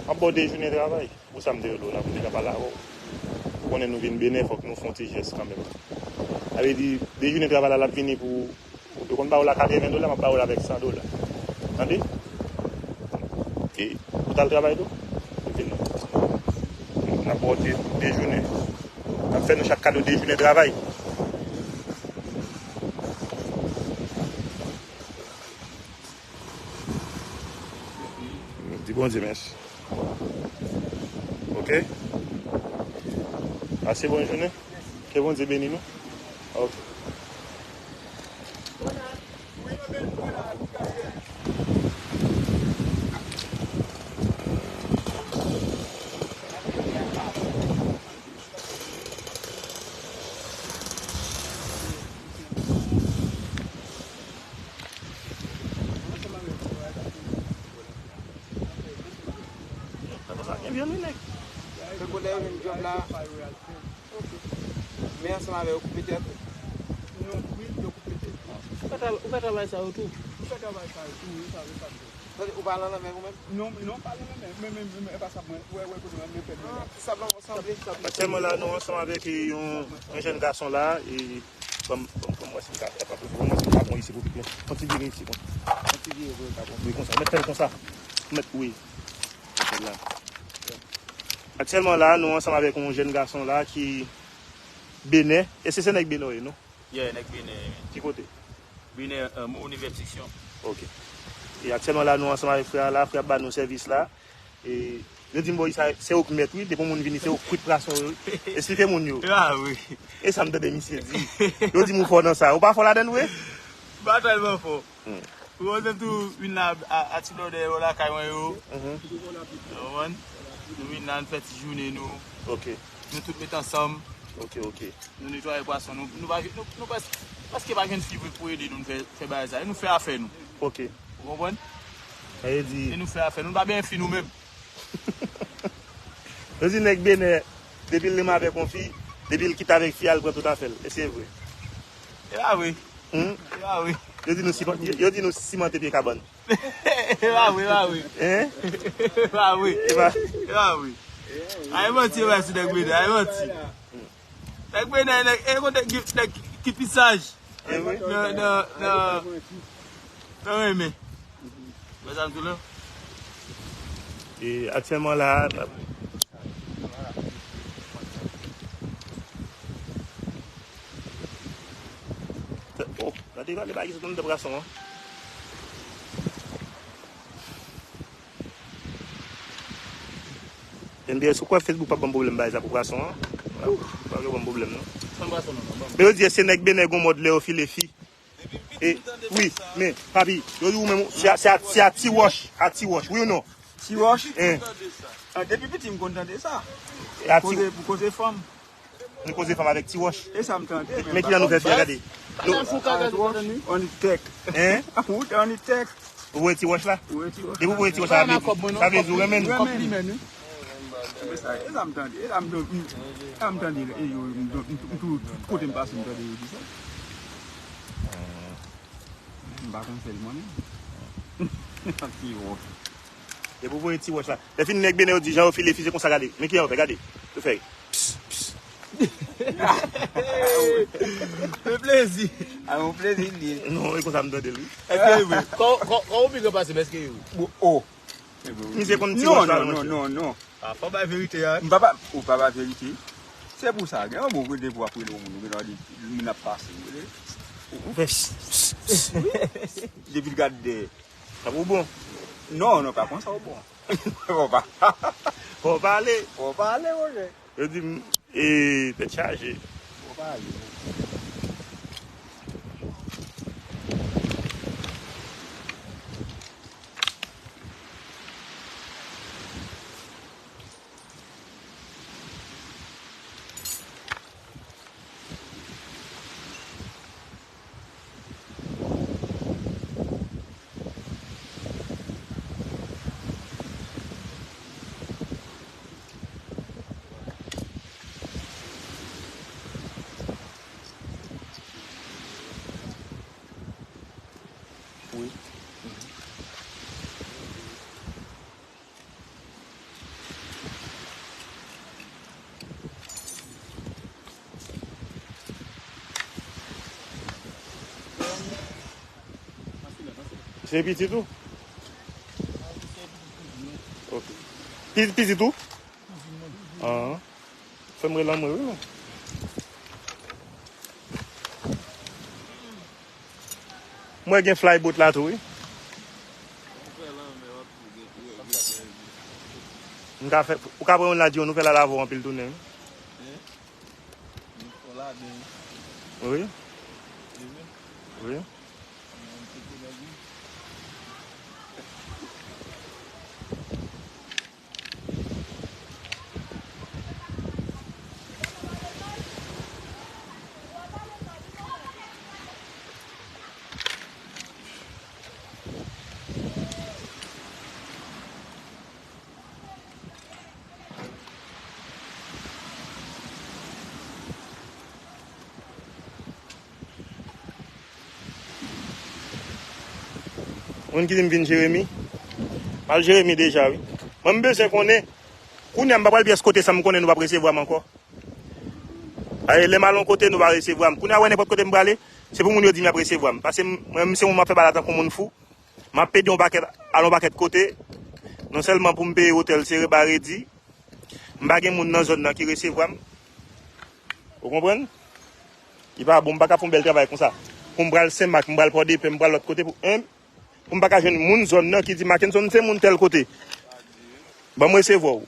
m ap ba w de jounen travay. Pou sa m te rele w la, pou m te ka pale avè w. Ou konnen nou vin Benè, fòk nou fè yon ti jès kanmenm. Sa vle di, de jounen travay la, l ap vini pou, yo konn ba w la katreven dola, m ap ba w la avèk san dola. Tande? E, ou t al travay tou? Epi nou, n ap ba w de, de jounen. N ap fè nou chak kado de jounen travay. Di Bondye mèsi. Ok? Pase bòn jounen. Ke Bondye beni nou. Ok. Sa konsa, byen, byen, wi, nèg. Se kote yo jwenn djòb la. Ok. Men ansanm avè yo koupe tèt ou? Non, wi, yo koupe tèt. Ou ka tra-, ou ka travay sa yo tou? Ou ka travay sa yo tou, wi, sa, wi, sa. Tande, ou pa nan lanmè ou menm? Non, non, pa nan lanmè. Men, men, men, men, e pa sa mwen, wè, wè, kote mwen, men fè. Ah, ti sab lan, ou sanble. Aktyèlman la, nou ansanm avèk yon, yon jèn gason la, e Ban m, ban m, ban m wè si m ka fè pa pou, ban m wè si m ka pran isi pou plen. Yon ti vire isi, bon. Yon ti vire pou l ka bon. Wi, konsa. Mèt fè l konsa. Mèt, wi. Mèt la. Aktyèlman la, nou ansanm avèk yon jèn gason la ki Benè. E se, se nèg Benè w ye, non? Yeah, nèg Benè. Ki kote? Benè, euh, Morne Vèt Seksyon. Ok. E aktyèlman la, nou ansanm avèk frè a la, frè a ap ba nou sèvis la. E, yo di m, "Bon, sa, se ou k mèt, wi. Depi yon moun vini, se ou k kwit pwason yo, wi." Esplike moun yo. Ah, wi. E sa m tande misye di. Yo di m ou fò nan sa. Ou pa fò ladann, vre? M pa tèlman fò. Hmm. Ou konn tou, vin la, a, a ti blòdè yo lakay mwen yo. Mhm. Ou konprann? Nou vin la, nou fè ti jounen nou. Ok. Nou tout met ansanm. Ok, ok. Nou netwaye pwason, nou, nou pa, nou, nou près-, prèske pa jwenn fi vre pou ede nou, nou fè, fè bagay sa. E nou fè afè nou. Ok. Ou konprann? Sa vle di. E nou fè afè nou. Nou pa benyen fi nou menm. Yo di nèg Benè, depi l renmen avèk yon fi, depi l kite avèk fi a, l pran tout afè l. Èske se vre? E pa vre. Hmm? E pa vre. Yo di nou siman-, yo, yo di nou simante pye kabann. E pa vre, e pa vre. Hein? E pa vre. E pa, e pa vre. Ay manti, yo bay sou nèg Benè, ay manti. Nèg Benè, nèg, e konn nèg ki, nèg ki pi saj. E vre? Nan, nan, nan, nan renmen. Wè sa m di w la? E aktyèlman la, oh, gade, gade bagay ki sot anndan pwason an. N B S, ou kwè Facebook p ap ban m pwoblèm bagay sa pou pwason an? Ou pa vle ban m pwoblèm, non. Ban m pwason, non, non, ban m. Men yo di se nèg Benè gon mòd lè yo file fi. E, wi, men, papi, yo di ou menm, se a, se a, se a ti wòch, a ti wòch, wi ou non? Ti wòch? Hein. Ah, depi piti, m konn tande sa. E a ti. Koze, pou koze fanm. Nou koze fanm avèk ti wòch. E sa m tande. Men ki jan nou fè fè, gade. Nou, on it tek. Hein? Ou te on it tek. Ou wè ti wòch la? Ou wè ti wòch la. Depi ou wè ti wòch la, sa vle di ou renmen l. Renmen li, men, wi. Men sa, e sa m tande. E sa m tande. E sa m tande. E yo, m, m, m, tout kote m pase, m tande yo di sa. M pa konn fè l mwen menm. Ti wòch. Depi w voye ti wòch la. Lè fini nèg Benin yo di jan yo file fi se konsa gade. Men kijan yo fè gade. Yo fè. Ps, ps. Fè plezi. A yon plezi li ye. Non, e konsa m tande l wi. Èske e vre? Kò kò kò ou migran pase men èske e vre? Bon, oh. Misye konn ti wòch la non, non, non, non. A fò bay verite a. M pa pa ou pa bay verite. Se pou sa gen yon bon kote pou ap rele yon moun ou gen dwa di moun ap pase ou rele. Ou fè ps, ps, ps. Depi l gad dèyè. Sa pou bon. Non, non, pa konsa ou bon. Fò pa. Fò pale. Fò pale, monchè. Yo di m, e, tèt chaje. Fò pale. Wi. Se pitit ou? Ok. Pi- Pitit ou? An. Fè m rele anmwe wi men. Mwen gen fly boat la tou wi. M ka fè, ou ka pran youn la di yo nou fè la lave w anpil tounen wi. Wi. Wi. Moun ki di m vin Jeremi. M al Jeremi deja wi. Mwen m bezwen konnen. Kounye a m pa pral pyès kote san m konnen nou p ap resevwa m ankò. Paske lè m al yon kote nou pa resevwa m. Kounye a wè nenpòt kote m prale, se pou moun yo di m y ap resevwa m. Paske m- mwen m se moun m ap fè bagay la tankou moun fou. M ap pede yon pakèt al yon pakèt kote. Non sèlman pou m peye otèl sere ba redi. M pa gen moun nan zòn nan ki resevwa m. Ou konprann? Li pa bon, m pa ka fè yon bèl travay konsa. Pou m pral Senmak, m pral Pòdepè, m pral lòt kote pou, en, pou m pa ka jwenn moun zòn nan ki di, Mackenson se moun tèl kote. Ban m resevwa w.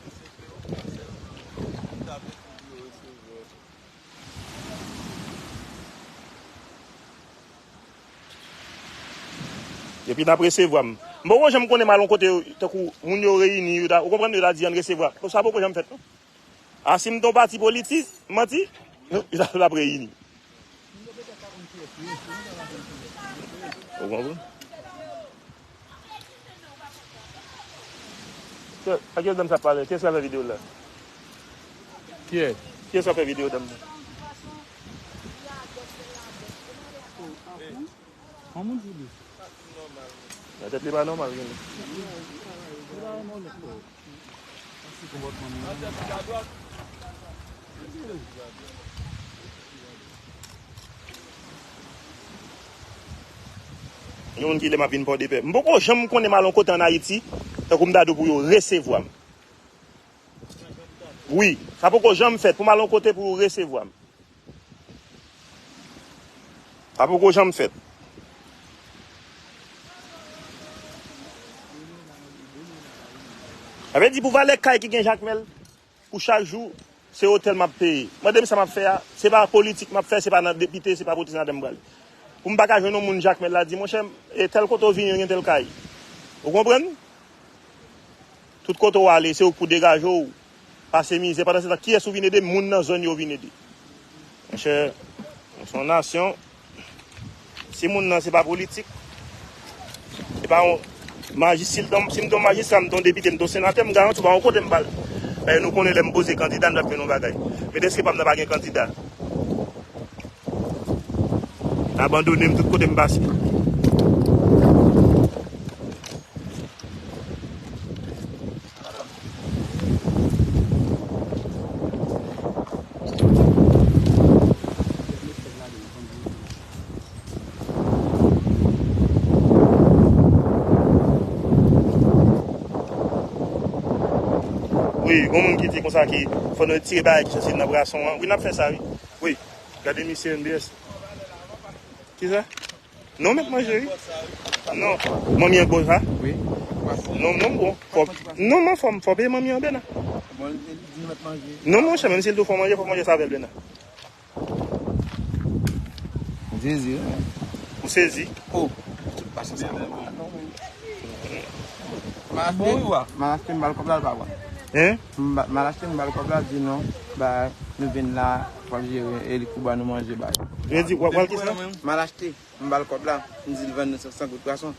Epi n ap resevwa m. M poko janm konnen m al yon kote, tankou moun yo reyini, yo ta, ou konprann, yo ta di ann resevwa. Sa poko janm fèt, non. A si m te yon pati politik, manti, yo ta, yo t ap reyini. Ou konprann? Ke, a ki dam sa pale? Kiyès k ap fè videyo la? Kiyès? Kiyès k ap fè videyo dam nan? Yon moun di li. Nan tèt li pa nòmal, gen. Li pa nòmal, frè. Nan tèt li pa dwat. Gen moun ki lè m ap vin Pòdepè. M poko janm konnen m al yon kote ann Ayiti, tankou m ta di w pou yo resevwa m. Wi, sa poko janm fèt pou m al yon kote pou yo resevwa m. Sa poko janm fèt. Sa vle di pou valè kay ki gen Jakmèl, pou chak jou, se otèl m ap peye. Mande m sa m ap fè a, se pa politik m ap fè, se pa nan depite, se pa pote senatè m prale. Pou m pa ka jwenn yon moun Jakmèl la di, monchè, e tèl kote w vini, yo gen tèl kay. Ou konprann? Tout kote w ale, se ou k pou degaje w, pase mizè. Pandan se tan, kiyès ou vin ede? Moun nan zòn yo vin ede. Monchè, nou se yon nasyon. Si moun nan se pa politik, se pa yon majis-, si l t yon, si m t yon majistra, m t yon depite, m t yon senatè, m garanti w pa yon kote m pral. Dayè, nou konnen lè m poze kandida, m t ap jwenn yon bagay. Men dèske pa m nan pa gen kandida. Abandone m tout kote m pase. Wi, gon moun ki di konsa ki fò nou retire bagay ki soti nan bwason an. Wi, n ap fè sa, wi. Wi, gade misye M B S. Kisa? Non, mèt manje, wi. Non. Manmi an bon, sa? Wi. Non, non, bon. Fò, non, non, fò, fò peye manmi an, Bena. Bon, li di mèt manje. Non, monchè, menm si l tou fò manje, fò manje sa avè l, Bena. M sezi, wi. Ou sezi? Oh, tout pa sa, sa. Bon, wi, wa. M al achte, m ba l kòb la, l pa pran. Hein? M ba, m al achte, m ba l kòb la, di non, ba, nou vin la, w ap jere, e li pou ba nou manje, ba. Yo di, w ap, w ap kisa? M al achte, m ba l kòb la, m di l vann nou senk san goud pwason.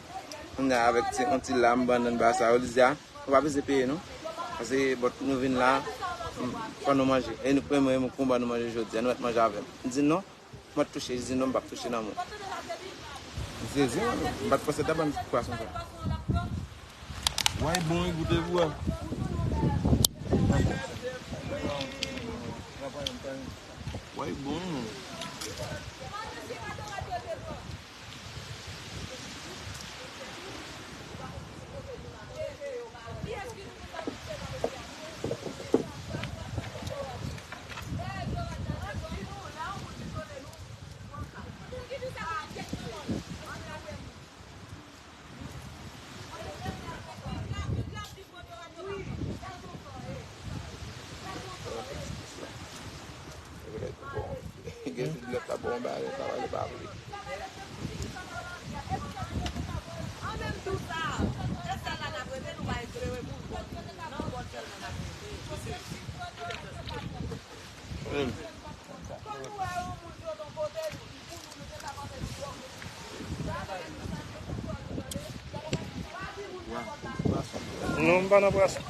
Kounye a avèk ti, yon ti lam, bannann, ba sa, yo di a, nou pa bezwen peye, non. Paske, bon, nou vin la, m, fò nou manje. E nou, premye, mwen, pou m ba nou manje jodi a, nou mèt manje avè m. M di non, mwen t touche, li di non, m p ap touche nan mwen. M sezi, mwen, m pa t panse ta ban m pwason sa. Way bon, wi, goute pou wè. Way bon, wi. Gen ti dlòt la bon bagay, pa pale pa vle. Non, m pa nan pwason.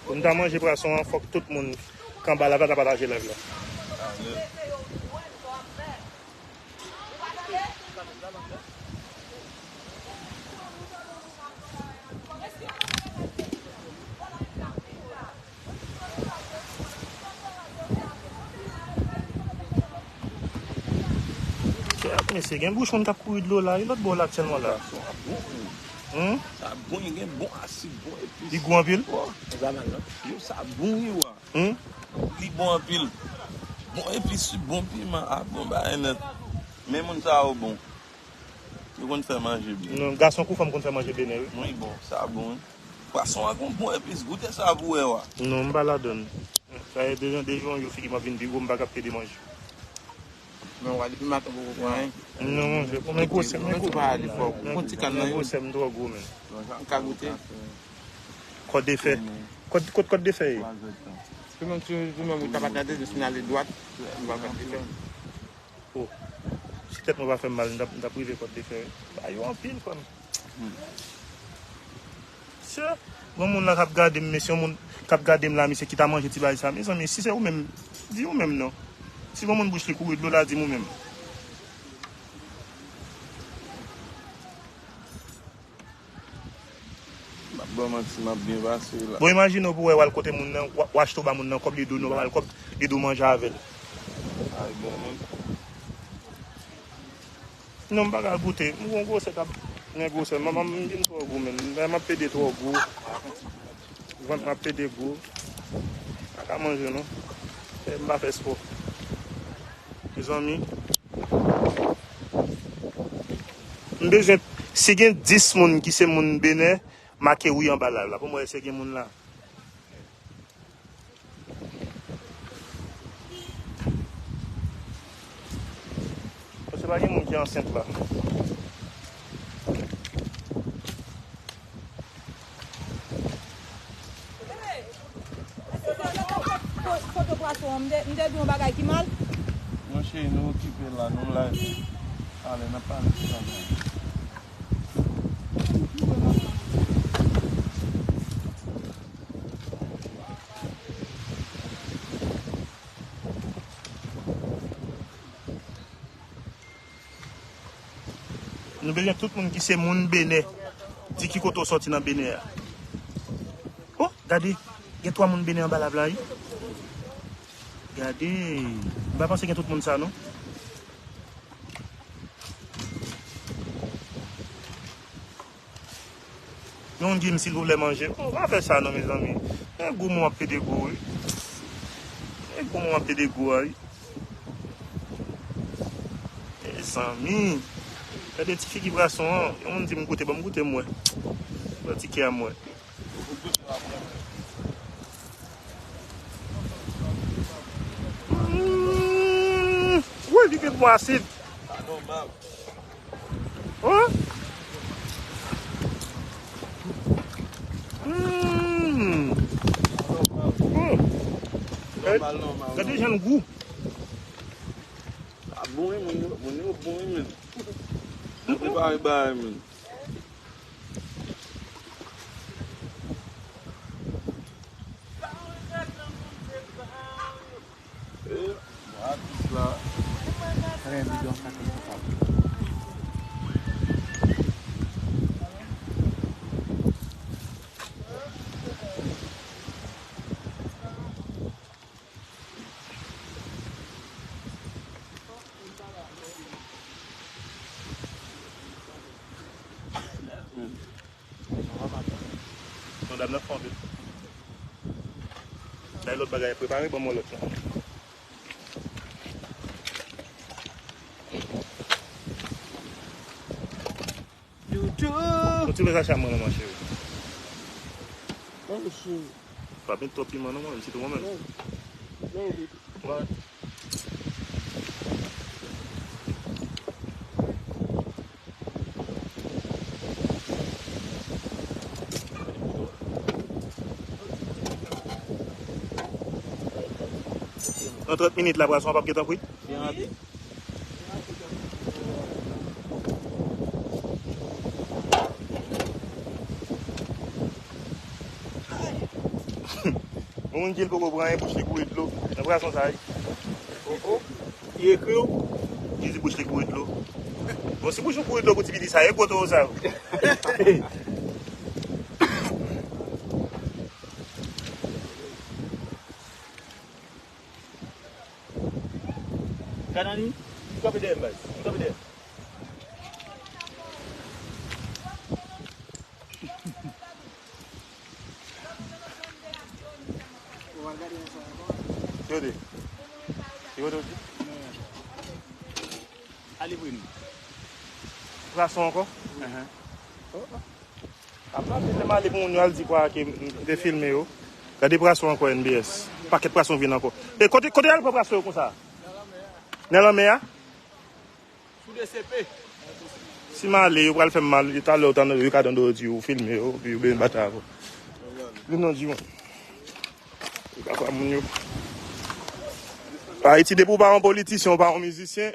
Pou m ta manje pwason an, fòk tout moun k anba live la ta pataje live la. Kèt, mesye, gen bouch moun k ap kouri dlo la, e lòt bò la aktyèlman la. Sa bon, wi. Hmm? Sa bon, li gen bon asid, bon epis. Li gou anpil? Oh, li pa mal, non. Yo, sa bon, wi, wa. Hmm? Li bon anpil. Bon epis, bon piman, ah, bon bagay nèt. Men moun sa yo bon. Yo konn fè manje byen. Non, gason kou fanm konn fè manje benè, wi. Wi, bon, sa bon, wi. Pwason an gon bon epis, goute sa pou wè, wa. Non, m pa ladann. Sa e de jan, de jou an jou figi m ap vin pi gwo, m pa ka pede manje. Men w a depi maten poko pran anyen. Non, monchè, men gwosè, men gwosè. Mwen tou pa ale fò. Mwen ti kann nan yo. Gwosè m twò gwo, men. M ka goute. Kòdefè. Kòd, kot kòdefè ye? Se menm ti, ti menm ou ta pa gade, jis m ale dwat, m pa gade fè. Oh, si tèt mwen pa fè m mal, m t ap, m t ap rive Kòdefè. Ba yo anpil, frè m. Mesye, gon moun la k ap gade m, mesye, yon moun k ap gade m la, mesye, ki ta manje ti bagay sa. Mezanmi, si se ou menm, di ou menm non. Si gon moun bouch li kouri dlo la, di m ou menm. M ap ba w manti, m ap byen pase la. Bon, imajine w pou w wè w al kote moun nan, w, w achte w ba moun nan kòb, li di w non, w al kòb, li di w manje avè l. Ay, bon, moun. Non, m pa ka goute. M gon gwosè k ap men gwosè. M, m, m vin twò gwo, men. M ap pede twò gwo. Vant m ap pede gwo. M pa ka manje, non. E m pa fè spò. Mezanmi. M bezwen, si gen dis moun ki se moun Benè, make wi anba live la. Pou mwen, èske gen moun la? Paske pa gen moun ki ansent la. Foto pwason an, m te, m te di yon bagay ki mal. Monchè, nou okipe la, nou live. Ale, n ap pale sou sa. Nou bezwen tout moun ki se moun Benè. Di ki kote w sòti nan Benè a. Oh, gade, gen twa moun Benè anba live la, wi. Gade, m pa panse gen tout moun sa, non. Yon gin silvouplè manje. Oh, pa fè sa non, mezanmi. E gou mwen ap pede gou, wi. E gou mwen ap pede gou a, wi. Mezanmi. Gade ti figi pwason an. Yon moun di m goute, ban m goute m wè. Ban ti kè a m wè. Mm, wi, li gen pwa asid. Oh. Mm. Oh. Nòmal, nòmal, gade jan l gou. A bon, wi, moun yo, moun yo bon, wi, men. Yo prepare bagay, men. Eh, bon, atis la. Renmen bidon sa konsa. Non, dam nan fè anpil. Bay lòt bagay prepare, ban mwen lòt la. Doudou. Yon ti lòt sachè a mwen non, monchè. Monchè. Pa met twòp piman non, mwen, sitou mwen menm. Non. Non, Doudou. What? Nan trant minit la, pwason an p ap gentan kwit. Byen rapid. Yon moun di l poko pran anyen, bouch li kouri dlo. Nan pwason sa, wi. Oh, oh. Li ekri w? Li di bouch li kouri dlo. Bon, si bouch ou kouri dlo pou ti piti sa, e gwo towo sa yo. Gad Annie, li kanpe dèyè m, baz. Li kanpe dèyè m. Yo de. Yo de, yo de. Ale vre nou. Pwason ankò? Ahan. Oh, oh. Apa se lè m ale pou moun yo al di kwa ke m te filme yo. Gade pwason ankò N B S. Pakèt pwason vin ankò. E kote, kote y al pran pwason yo konsa? Nan lanmè a? Sou de C P. Si m ale, yo pral fè m mal. Talè ou tande yo ka tande yo di ou filme yo, epi yo bezwen batay avè w. Vin non, di mwen. Yo ka fè moun yo. Ayiti, depi w pa yon politisyen, w pa yon mizisyen,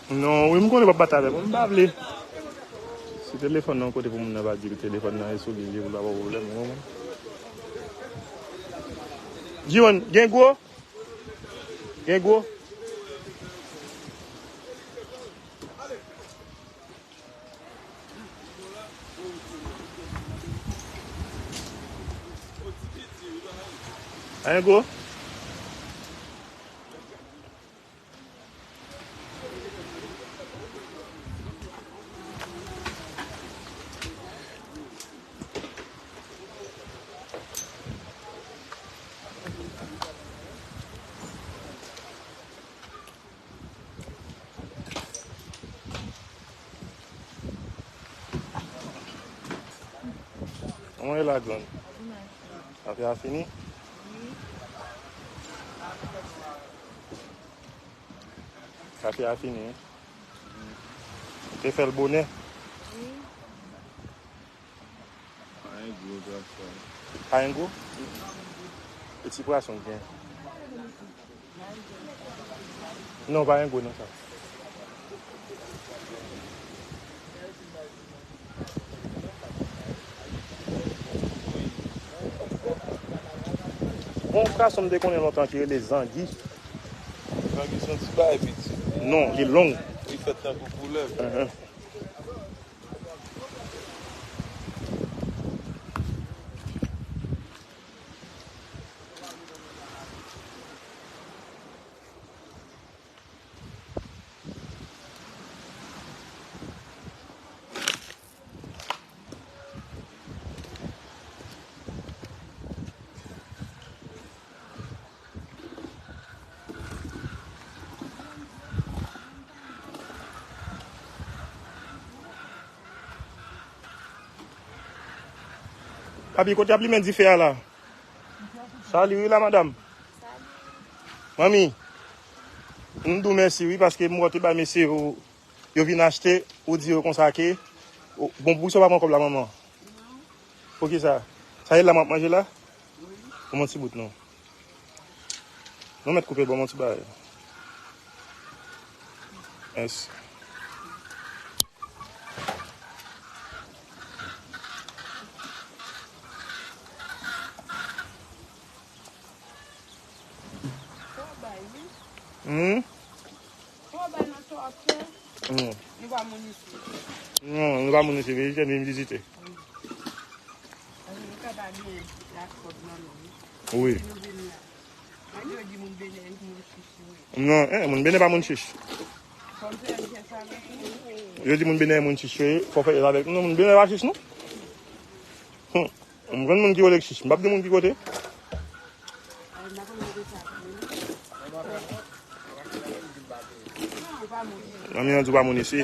Non, wi, m konnen w ap bat avè m. M pa vle. Si telefòn nan yon kote pou moun nan pa di telefòn nan e sou li, li pou l pa pwoblèm, ou konprann? Jiwon, gen gwo? Gen gwo? Anyen gwo? Kòman ye la, grann? Afè a fini? Wi. Sa Kafe a fini, wi. Te fè l bonè. Wi. Pa gen gwo zafè. Pa gen gwo? E ti pwason k gen. Non, pa gen gwo nan sa. Bon, pwason m te konnen lontan ki rele zangi. Zangi se yon ti bagay piti. Non, li long. Li fèt tankou koulèv. Mhm. Papi, kote y ap limen dife a la? Sali wi la, madanm. Manmi, m di w mèsi wi, paske m wè w te bay mesye yo, yo vin achte, ou di yo konsa ke, ou, bon, poukisa w pa pran kòb la, manman? Poukisa? Sa e la m ap manje la? Ban m yon ti bout non. Nou mèt koupe, ban m yon ti bagay. Mèsi. Hmm? Hmm. Non, nou pa moun isi, vizitè, vin vizite. Wi. Non, eh, moun Benè pa moun chich. Yo di moun Benè moun chich, fò fè avèk. Non, moun Benè pa chich, non. Hmm. M konn moun ki rele chich. M p ap di moun ki kote. Manmi an di w pa moun isi.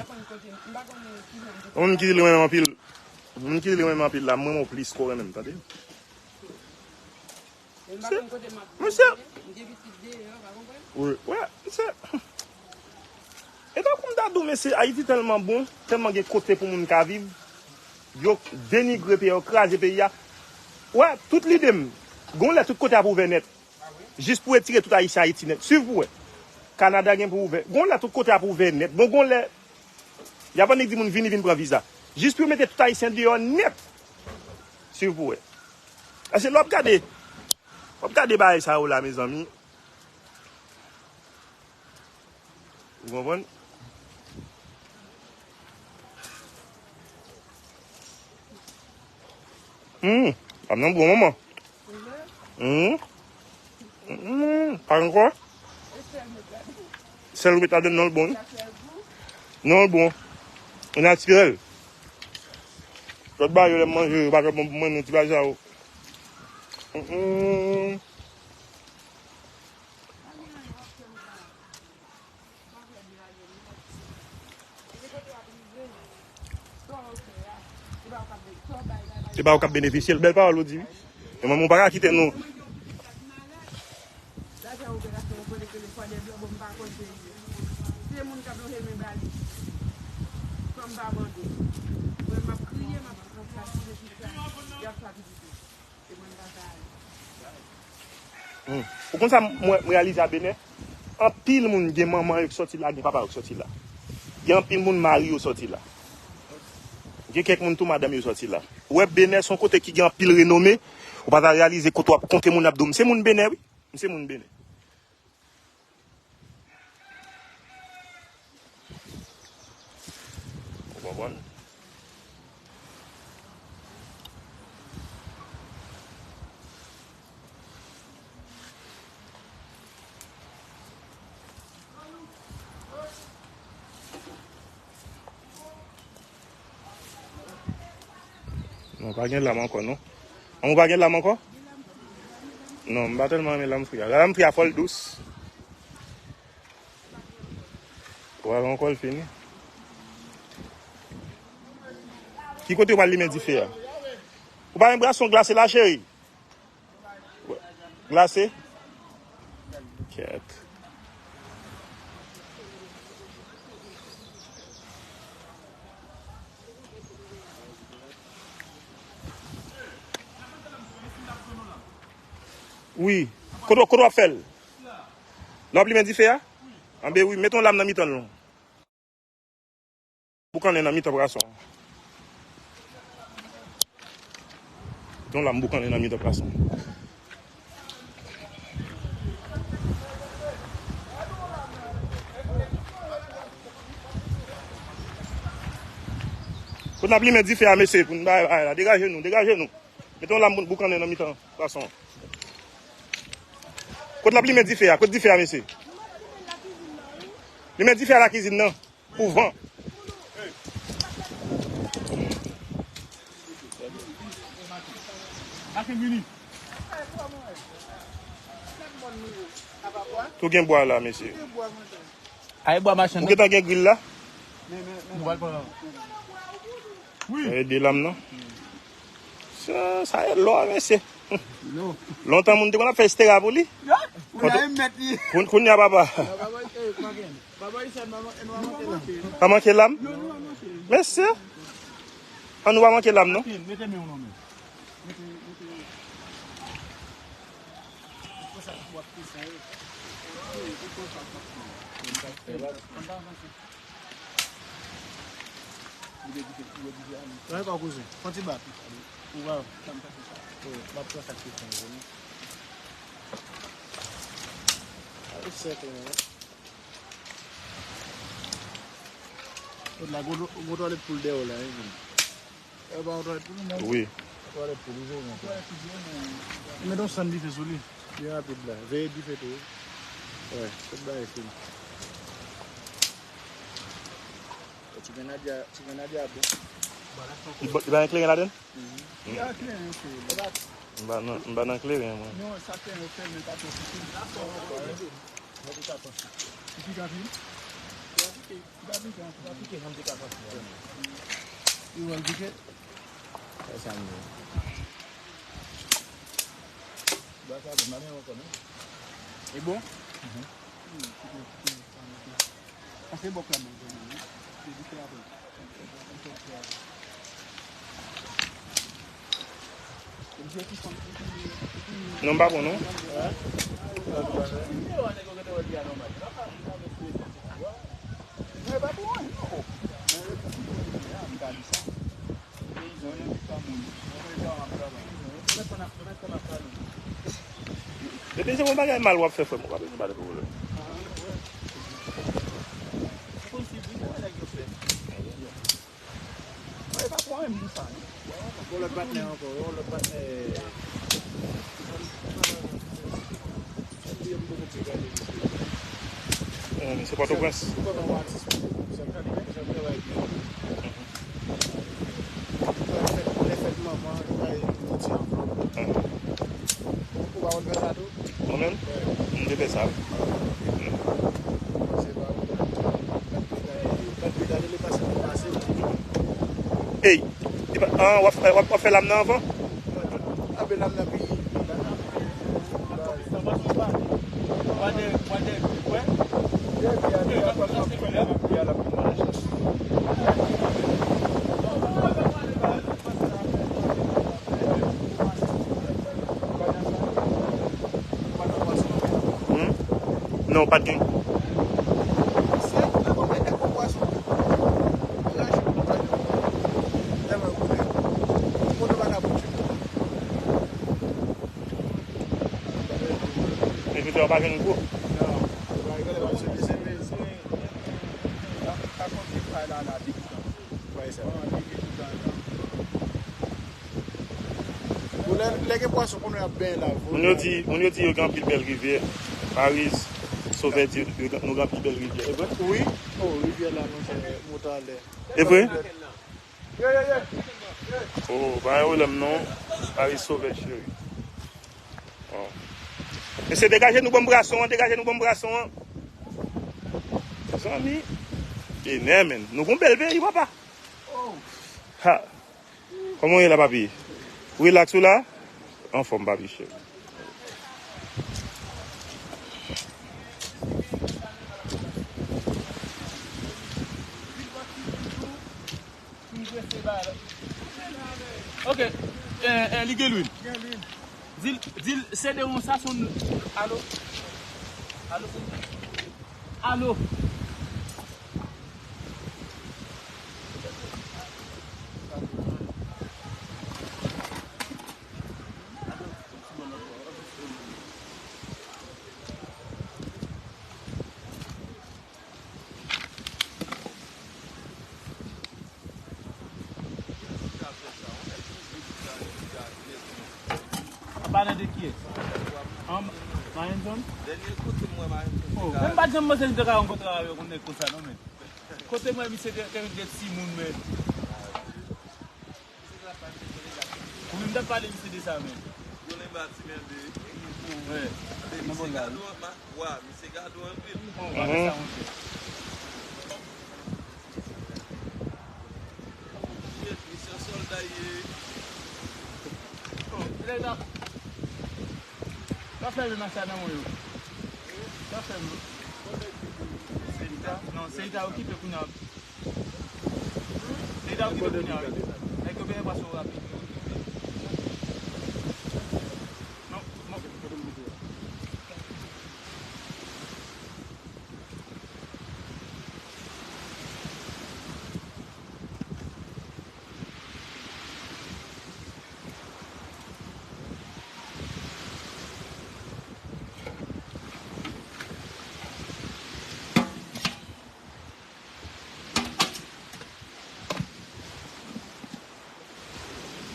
Yon moun ki di li renmen anpil. Yon moun ki di li renmen anpil la, m renmen w plis ke w renmen m, tande? Mesye, mesye. Wi, wè, mesye. E tankou m ta di w, mesye, Ayiti tèlman bon, tèlman gen kote pou moun ka viv, yo denigre peyi a, yo kraze peyi a. Wè, tout lide m, gon lè tout kote ap ouvè nèt. Jis pou retire tout Ayisyen Ayiti nèt. Swiv pou wè. Kanada gen pou ouvè. Gon lè tout kote ap ouvè nèt. Bon, gon lè, y ap annik di moun vini, vin pran viza. Jis pou yo mete tout Ayisyen deyò nèt. Swiv pou wè. Paske lè w ap gade, w ap gade bagay sa yo la, mezanmi. Ou konprann? Hmm, pa nan bon moman. Hmm. Hmm, pa ankò. Sèl ou met ladann, non, l bon. Non, l bon. Li natirèl. Lòt bagay yo, lè m manje, yo pa twò bon pou mwen, non, ti bagay sa yo. Hmm. E pa ou k ap benefisye l. Bèl pawòl ou di, wi. E mwen, mwen pa ka kite nou. Hmm. Ou konn sa m, mwen, m reyalize a Benè? Anpil moun gen manman yo ki sòti la, gen papa yo ki sòti la. Gen anpil moun mari yo sòti la. Gen kèk moun tou madanm yo sòti la. Ou wè Benè se yon kote ki gen anpil renome, ou pa ta reyalize kote w ap konte moun ap di w, "M se moun Benè, wi. M se moun Benè." Ou konprann? Non, pa gen lam ankò, non. An, ou pa gen lam ankò? Non, m pa tèlman renmen lam fri a. Lam fri a fò l dous. Wè, ankò l fini. Ki kote w pral limen dife a? Ou pa gen bwason glase la, cheri? Glase? Kèt. Wi. Kote, kote w ap fè l? Lè w ap limen dife a? Anben wi, mete yon lam nan mitan l non. Boukannen nan mitan pwason. Yon lam boukannen nan mitan pwason. Pou n ap limen dife a, mesye, pou n bay bagay la. Degaje nou, degaje nou. Mete yon lam bou-, boukannen nan mitan pwason. Kot l ap limen dife a? Kot dife a, mesye? Limen dife a lakizin nan. Pou van. Tou gen bwa la, mesye. Ay bwa machann. Ou gentan gen gril la? Wi. E de lam nan. Sa, sa e lò, mesye. Lontan moun te konn ap fè estera pou li. Kounye a papa. Pa manke lam. Mesye. Ann nou pa manke lam non. Mwen pa kouzen. Fon ti bat. Ou wè. M ap pran sa ki fon yo. Ay sèk la. Kot la, gwo, gwo twalèt poul dèyè w la, wi. E pa yon twalèt poul, non? Wi. Twalèt poul, wi, wi. Mete yon sann dife sou li. Byen rapid la. Veye dife tou, wi. Wè, tout bagay fini. E ti grenadya, ti grenadya bon. Li ba, li ba yon kleren ladann? Mhm. M pa nan, m pa nan kleren, mwen. Non, sa kleren yo fèmen pa twò piti. Li pika anpil? Li pa pike, li pa pike anpil. Li wè l pike? Sa sa m ye. Bwa sa bon, m pa gen ankò non. E bon? Mhm. Pase bòk la menm. Non, m pa bon non. Depi se yon bagay mal w ap fè, frè m, ou pa bezwen pale pou vòlè. Bon, lòt patnè ankò, yon lòt patnè. Misye Pòtoprens. Lè fèt manman, yo bay yon ti anvlòp. Ou pa konn fè sa tou? Mwen menm? M te fè sa. Ey, li pa, ah, w ap, w ap, w ap fè lam nan anvan? Hmm? Non, pa t gen gwo. Men jodi a w pa jwenn gwo. Bon, lè, lè gen pwason, konnen y ap benyen la, vre. Moun yo di, moun yo di yo gen anpil bèl rivyè. Paris, Sovè di yo gen, nou gen anpil bèl rivyè. E vre? Wi. Oh, rivyè la, monchè, Motale. E vre? Oh, pa gen pwoblèm non. Paris Sovè cheri. Oh. Mesye, degaje nou ban m bwason an, degaje nou ban m bwason an. Mezanmi. E nè, men. Nou gon bèl peyi, papa. Ha. Kòman w ye la, papi? Relax ou la? Anfòm, papi cheri. Ok. Eh, eh, li gen lwil. Di l, di l, se de yon sa son. Alo? Alo? Alo? Anba nan de kiyès? An, Mayenson? Dènye kote m wè Mayenson. Oh, men m pa t janm panse m te ka rankontre avèk yon nèg konsa, non, men. Kote m wè misye te, te vin gen timoun, men. Ou menm t ap pale misye de sa menm. Yon lenba ti mède. Wè. Nan misye gade w, ma, wa, misye gade w anpil. Bon, pa fè sa, monchè. Shit, misye sòlda ye. Bon, lè la. Pa fè men macha nan mwen yo. Pa fè men. Serita? Non, Serita okipe kounye a. Serita okipe kounye a, wi. Nèg yo benyen pase w rapid. Non, non.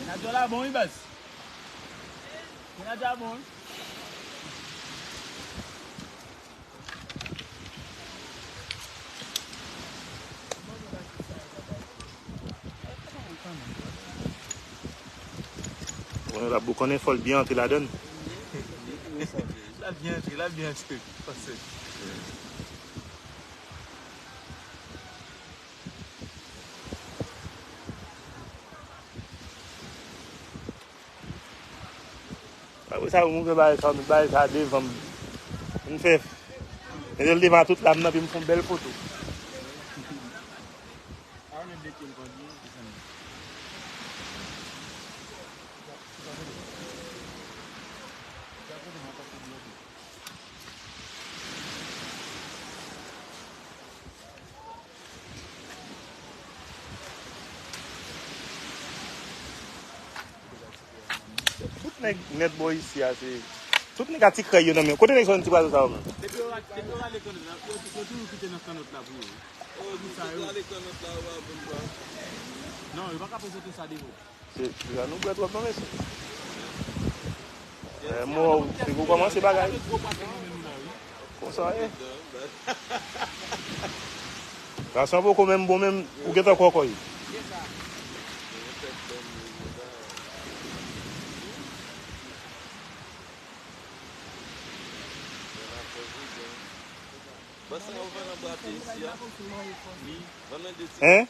Mennaj yo la bon, wi, baz. Mennaj yo la bon, wi. Bon, l ap boukannen, fò l byen antre ladann. L ap byen antre, l ap byen antre. Pase. Apre sa, m ouvè bagay sa, m met bagay sa devan m. M fè, mete l devan tout la, m nan, epi m fè yon bèl foto. Tout nèg nèt bò isi a, se tout nèg a ti krèy yo nan men. Kote nèg sòti ti pwazo sa yo menm? Depi yo ra-, depi yo rale kannòt la, yo, yo toujou kite nan kannòt la pou yo. Oh, yo kite rale kannòt la, yo pa vin bwè. Non, yo pa ka prezante sa devan. Se, se sa nou bwè twòp non, mesye. Eh, mò, se pou kòmanse bagay. Konsa ye. Gason poko menm bon menm, ou gentan kwè kò yo. Hein?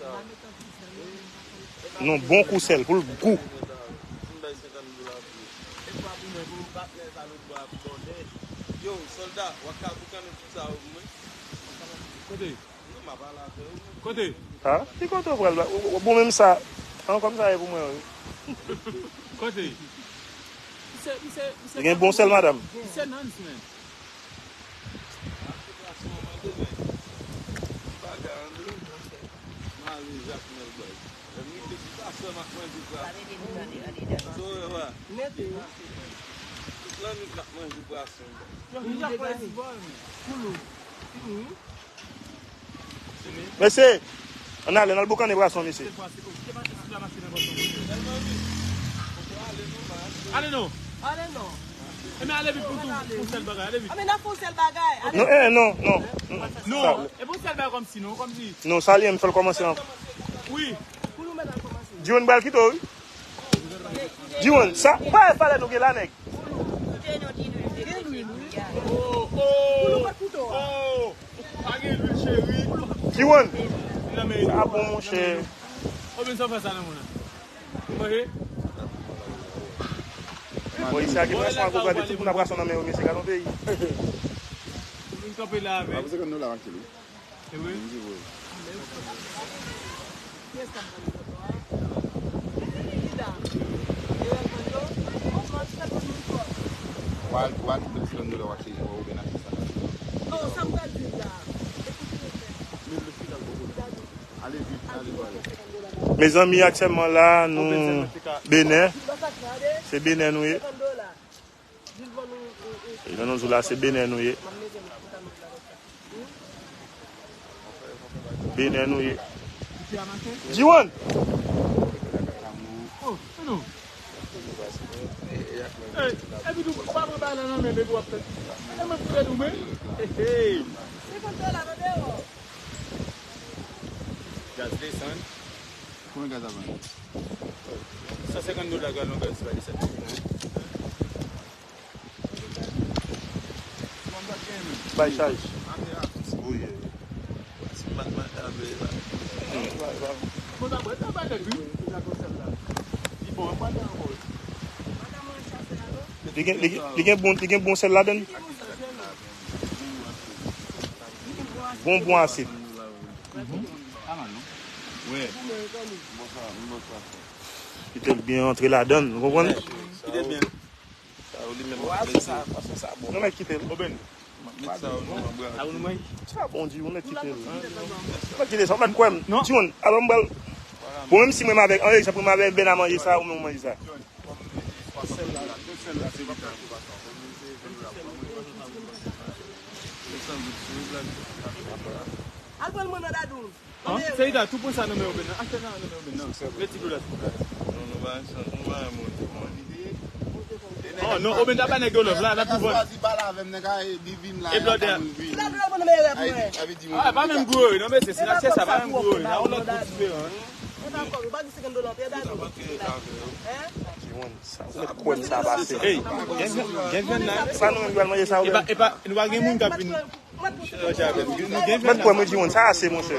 Non, bon kou sèl, pou l gou. Yo, sòlda, w ap ka boukannen tout sa yo pou mwen? Kote? Non, m ap pale avè w. Kote? Ha? Ki kote w pral la? Ou, ou, bon, menm sa. An, kòm sa ye pou mwen, wi. Kote? Misye, misye, misye gen bon sèl, madanm. Misye nans, men. Mesye, ann ale, ann al boukannen pwason, mesye. Ale non. Ale non. Ebyen, ale vit pou tou, pou sèl bagay, ale vit. Anben, n ap fè yon sèl bagay. Ale. Non, eh, non, non. Non, e pou sèl bagay kòmsi, non, kòmsi. Non, sa li menm, fè l kòmanse an. Wi. Pou nou mèt al kòmanse. Diwon pral kite w, wi. Diwon, sa, ou pa wè valè nou gen la, nèg? Oh, oh, oh. Pa gen lwil, cheri. Diwon. Sa bon, monchè. Konbyen sa w fè sa nan moun nan? Manje? Bon, isi a gen pwason, ankò gade tout moun ap pwason nan men yo, mesye, gade yon peyi. Ou vin kanpe la avè. Apre se konn nou la, Mankil, wi. E vre? Wi, wi. Al, ou al, ou pran senkant dola, w achte, ou byen achte sa. Non, sa m pral di w la. Ekoute, men le final, bon, ale vit, ale, ale. Mezanmi, aktyèlman la, nou Benen. Se Benen nou ye. E jan nou di w la, se Benen nou ye. Benen nou ye. Jiwon! Epi tou, pa pran bagay la nan men, depi w ap fè. E mwen pou rèd ou men. Hey, hey. Gaz desann. Konbyen gaz ap vann? San senkant dola galon gaz pa desann. Bay chaj. Wi. Li gen, li gen, li gen, li gen bon, li gen bon sèl ladann. Bon, bon asid. Kite l byen antre ladann, ou konprann? Kite l byen. Sa ou li menm ap mete. Sa bon. Nou mèt kite l. Oben. Met sa ou nou an bra. Sa ou nou mwen? Sa bon di, ou mèt kite l. Ou mèt kite sa, ou mèt kwè m. Non. Timoun, alò m pral. Bon, menm si mwen m avèk, an egzanp, mwen m avèk Bena manje sa, ou menm ou manje sa. Al pran mwen nan dadou. An, Serita, tou pran sa nan men Oben nan. Achte sa nan men Oben nan. Met ti dola sou la. Non, non, pa sa, nou pa monte, monte. Oh, non, Oben ta bay nèg yo love la, la pou vòt. Chwazi pale avè m, nèg a, e, li vin la, e blòdè. Li vin. Ah, pa menm gwo, non, mesye, si n ap chèche sa, pa menm gwo. Nan yon lòt gwo diferan. Sa ou mèt kwè m sa pase. Hey, gen, gen, gen vyann la. Sa nou menm pral manje sa, Oben? Epa, epa, nou pa gen moun k ap vin. Mwen kwè mwen di moun sa ase, monchè.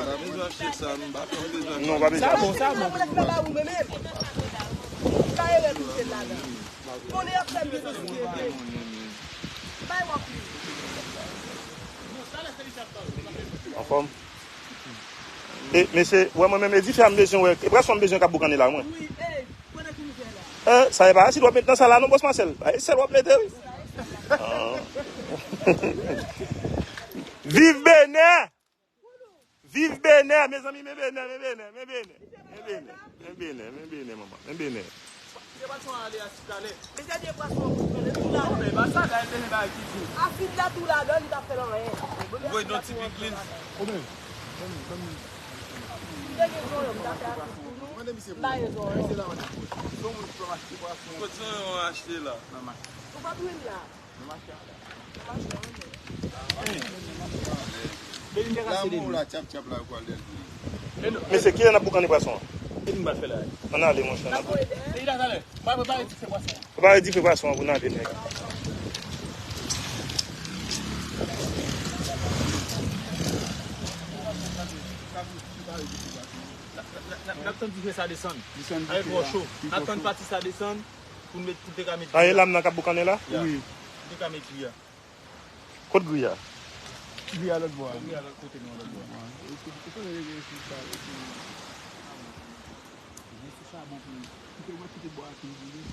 Non, pa bezwen. Sa bon, sa bon. Anfòm. E, mesye, wè mwen menm, e dife a m bezwen wè. E pwason m bezwen k ap boukannen la, mwen. Eh, sa e pa asid w ap met nan sa la non, bòs Masèl. A, e sèl w ap mete, wi. Ah. Viv Benè! Viv Benè! Mezanmi, men Benè, men Benè, men Benè. Men Benè, men Benè, men Benè, manman. Men Benè. Mesye, de pwason pou pran, e tou la. Asid la tou ladan, li pa fè l anyen. Voye don ti pikliz. Mande misye pou mwen. Misye la, mande pou mwen. Kot zonyon achte la? Ou pa dwe la. Nan mache a la. Nan mache a, wi. Mesye, kilè n ap boukannen pwason an? Ann ale, monchè, n ap. Prepare dife pwason an pou n ale, nèg. N ap tann dife sa desann. Desann dife a. Avè twò cho. N ap tann pati sa desann pou n met, pou n te ka met gri a. A, e lam nan k ap boukannen la? Wi. Pou n te ka met gri a. Kot gri a? Gri a lòt bò a. Gri a lòt kote, non, lòt bò a. Wi. E kote, kote l rete sou sa, rete. Gen sou chabon pou li. Kite mwen kite bò a fin vini.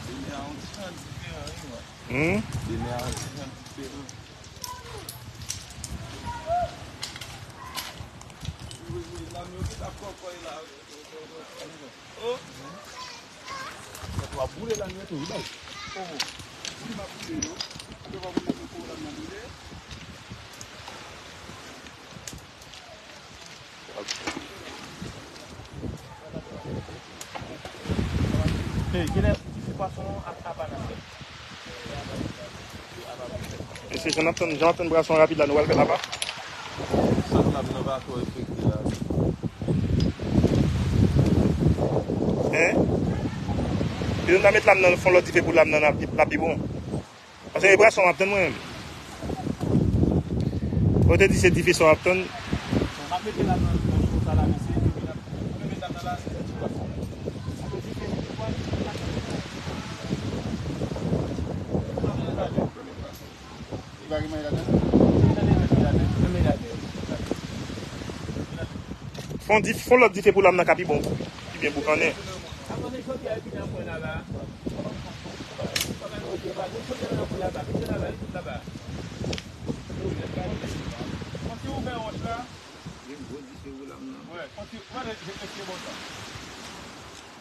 Demen an yon ti jan diferan, wi, mwen. Hmm? Demen an yon ti jan diferan. Hey, kilè pwason an ap apa nan sèl? Mesye, jan n ap tann, jan w ap tann bwason rapid la, nou pral fè apa? Sòt la nan bato efekte la. Hein? Yo ta met lam nan fon lòt dife pou lam nan ap, ap pi bon. Paske e bwason m ap tann mwen menm. Ou te di se dife sa w ap tann. M ap mete lam nan, nan fon sa la, mesye, epi n ap, nou met lam nan la, se ti bwason. Fon dif-, fon lòt dife pou lam nan ka pi bon. Pi byen boukannen.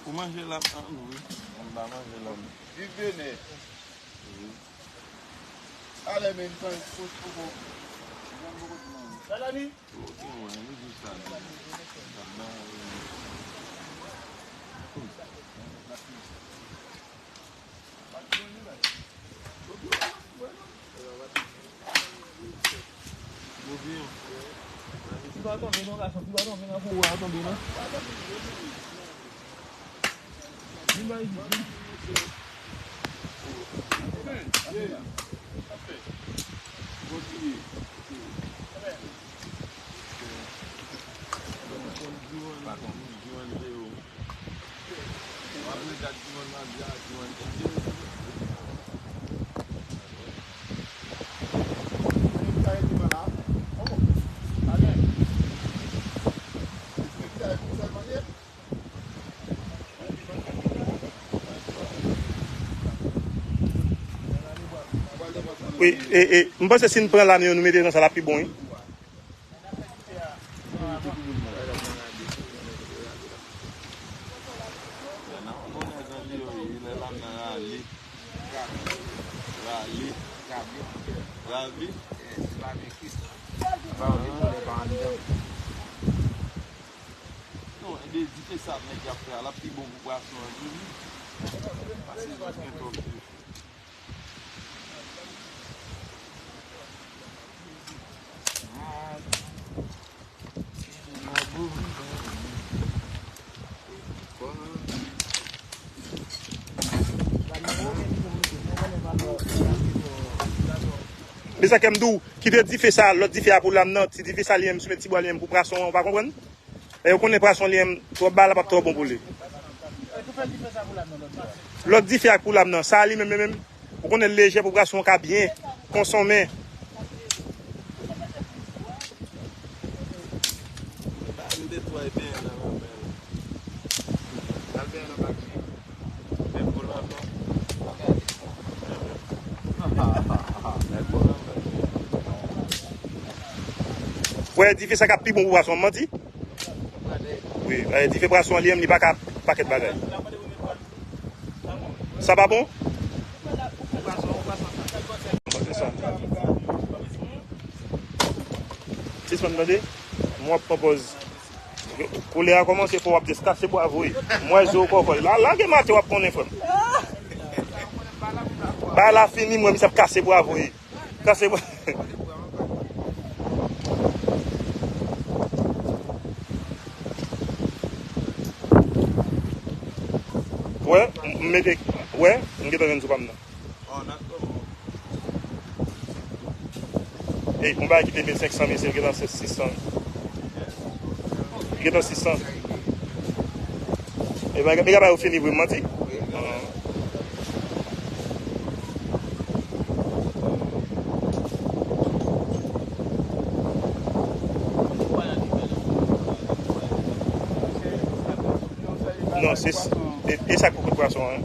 Ou manje lam nan wi. Mwen pa manje lam. Viv Benè. Wi. Ale men, tan, poko, poko, poko di manje. Salami? Poko di manje, li di sa, li. Sa ban, wi. Ti ba tonbe non, gason, ti ba tonbe nan pou a tonbe non. Vin ba isit, vin. Wi, e, e, m panse si n pran lam yo, nou mete nan sa, l ap pi bon, wi. Lè lam nan rale, rale, rale. Non, e de dife sa nèg y ap fè a, l ap pi bon pou pwason an tou, wi. Pase zòt gen twòp dife. Mezanmi, m di w, kite dife sa, lòt dife a pou lam nan, ti dife sa li menm, sou met ti bwa li menm pou pwason an, ou pa konprann? E ou konnen pwason li menm, twòp bagay la p ap twò bon pou li. Lòt dife a pou lam nan, sa li menm, menm, menm, ou konnen l lejè pou pwason an ka byen konsonmen. Wè, dife sa k ap pi bon pou pwason, m manti? Wi, eh, dife pwason an li menm, li pa ka pakèt bagay. Sa pa bon? Sispann tande? M w ap pran pòz. Koulè a kòmanse fò, w ap jis kase bwa voye. M wè zo w kòkòy. La, lage maten w ap konnen, frè m. Bagay la fini, m wè misye ap kase bwa voye. Kase bwa. Wè, m mete, wè, m gentan jwenn sou pa m nan. Ey, yon bagay ki te mil senk san, mesye, l gentan se sis san. Li gentan sis san. E bagay, bagay yo fini vre, m manti? Non, se, e, e sa k pou kout pwason an.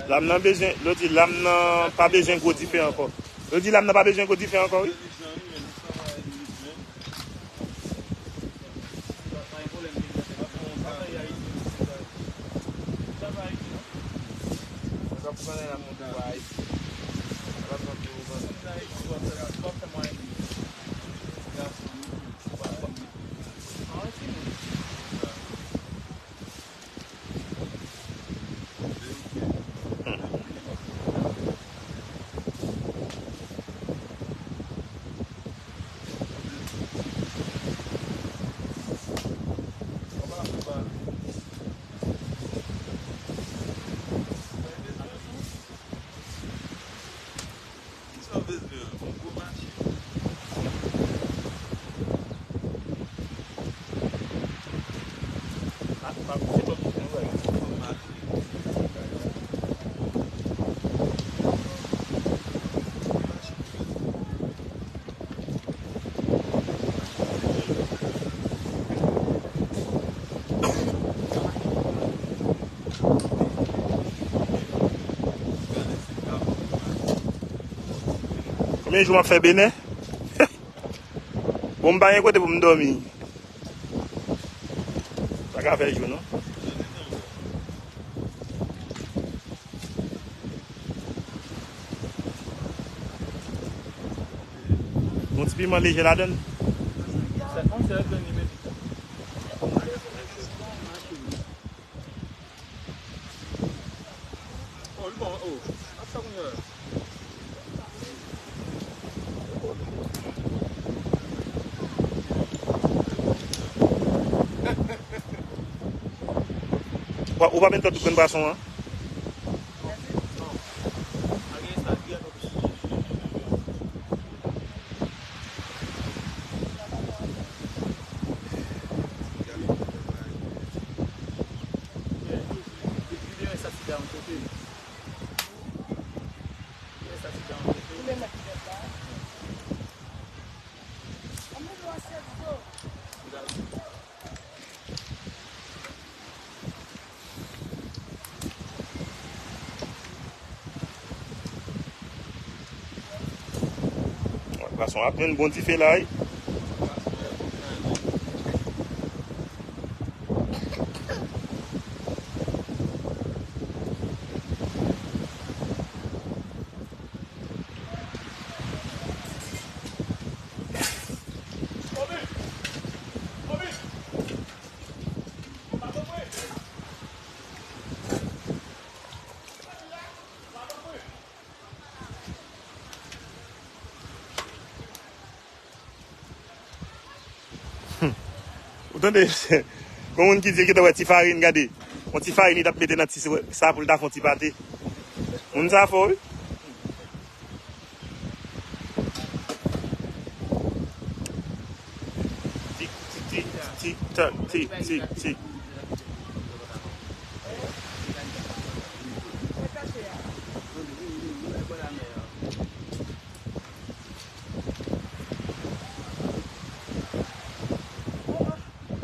Lam nan bezwen, yo di lam nan pa bezwen gwo dife ankò. Yo di lam nan pa bezwen gwo dife ankò, wi. Konbyen jou m ap fè Benè? Bon, m pa gen kote pou m dòmi. Pa ka fè jou, non. Yon ti piman lejè ladann. Ou pa, ou pa mete tout grenn pwason an? Pwason ap jwenn bon dife la, wi. Ou tande, gon moun ki di, gentan wè ti farin, gade. Yon ti farin li t ap mete nan ti sa pou l ta fè yon ti pate. Moun sa fò, wi. Tik, tik, tik, tik, tak, tik, tik, tik.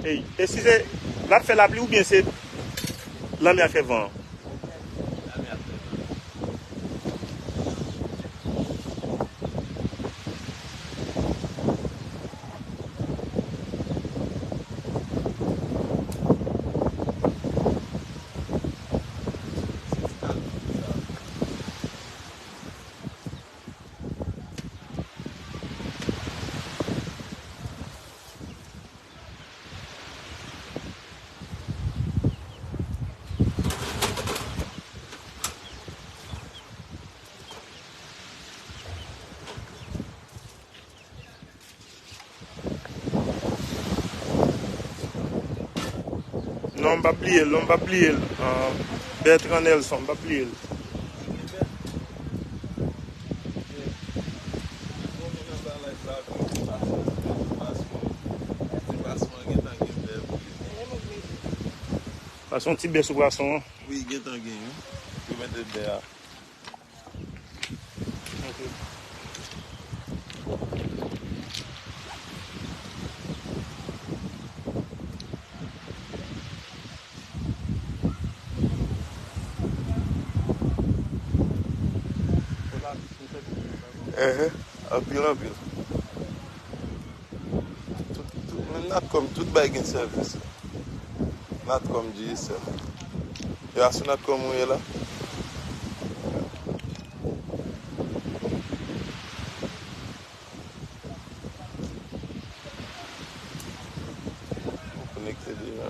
Ey, e si se, l ap fè lapli oubyen se lanmè a fè van an? Non, m p ap bliye l, non, m p ap bliye l. Ah, Bertrand Nelson, m p ap bliye l. Pase yon ti bè sou pwason an. Wi, gentan gen, wi. Yo mete bè a. Ok. Enhen, anpil, anpil. Tout, tout, men Natcom, tout bay gen sèvis. Natcom, Digicel. E a sou Natcom ou ye la? Ou konekte deja.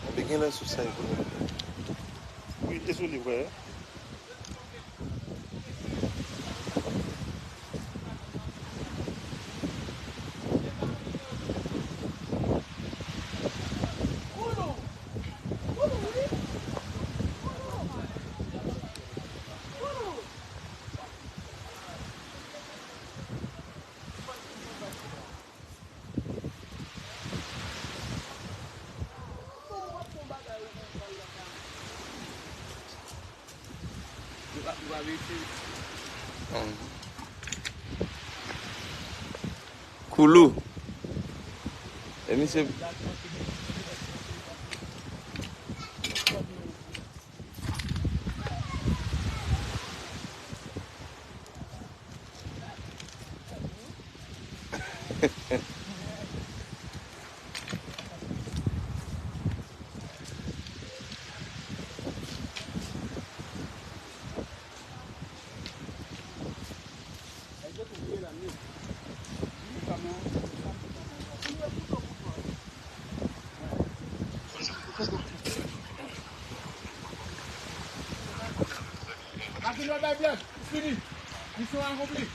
Enben, gen lè sou sa, e konekte. Wi, dezole, frè. Koulou. E misye. Matin lòt bay blèd, fini. Misyon akonpli.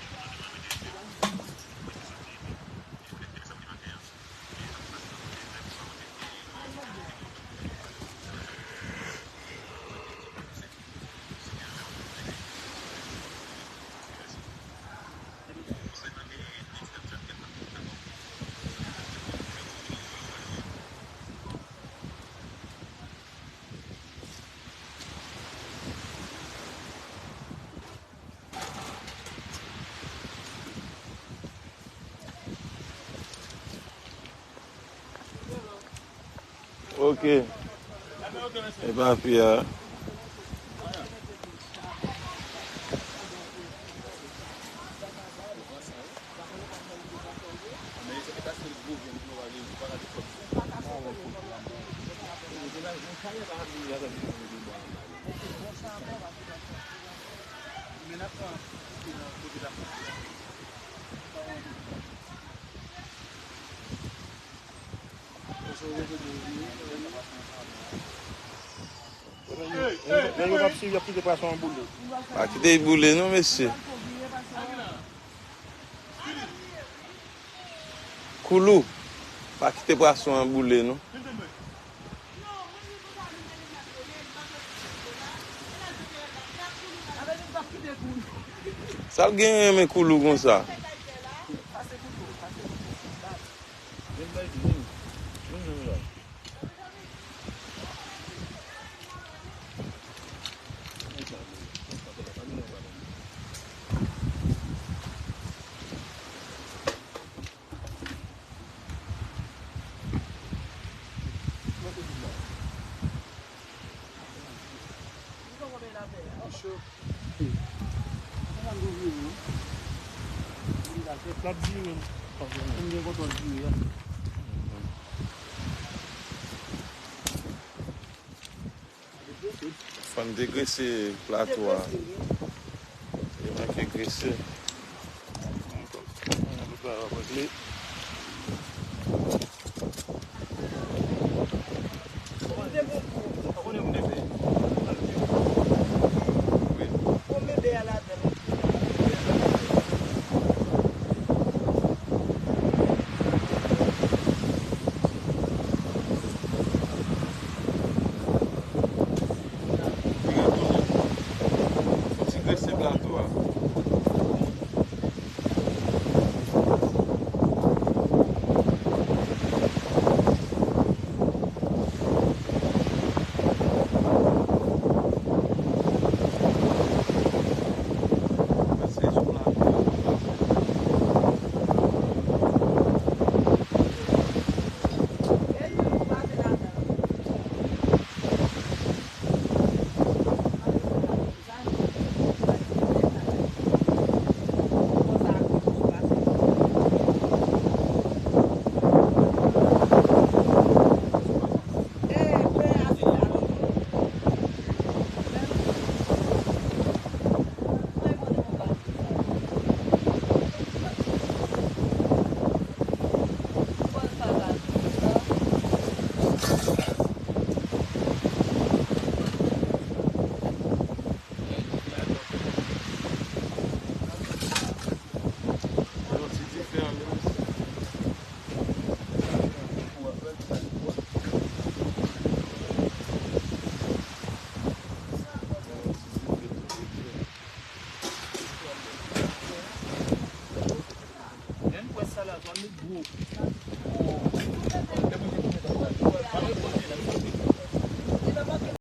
Ok. E pa pi a. Men yo p ap swiv, y ap kite pwason an boule. Pa kite l boule non, mesye. Koulou, pa kite pwason an boule non. Sa l genyen renmen Koulou konsa? L ap vire l. Fò n degrese plato a. Li manke grese. Fò ti grese plato a.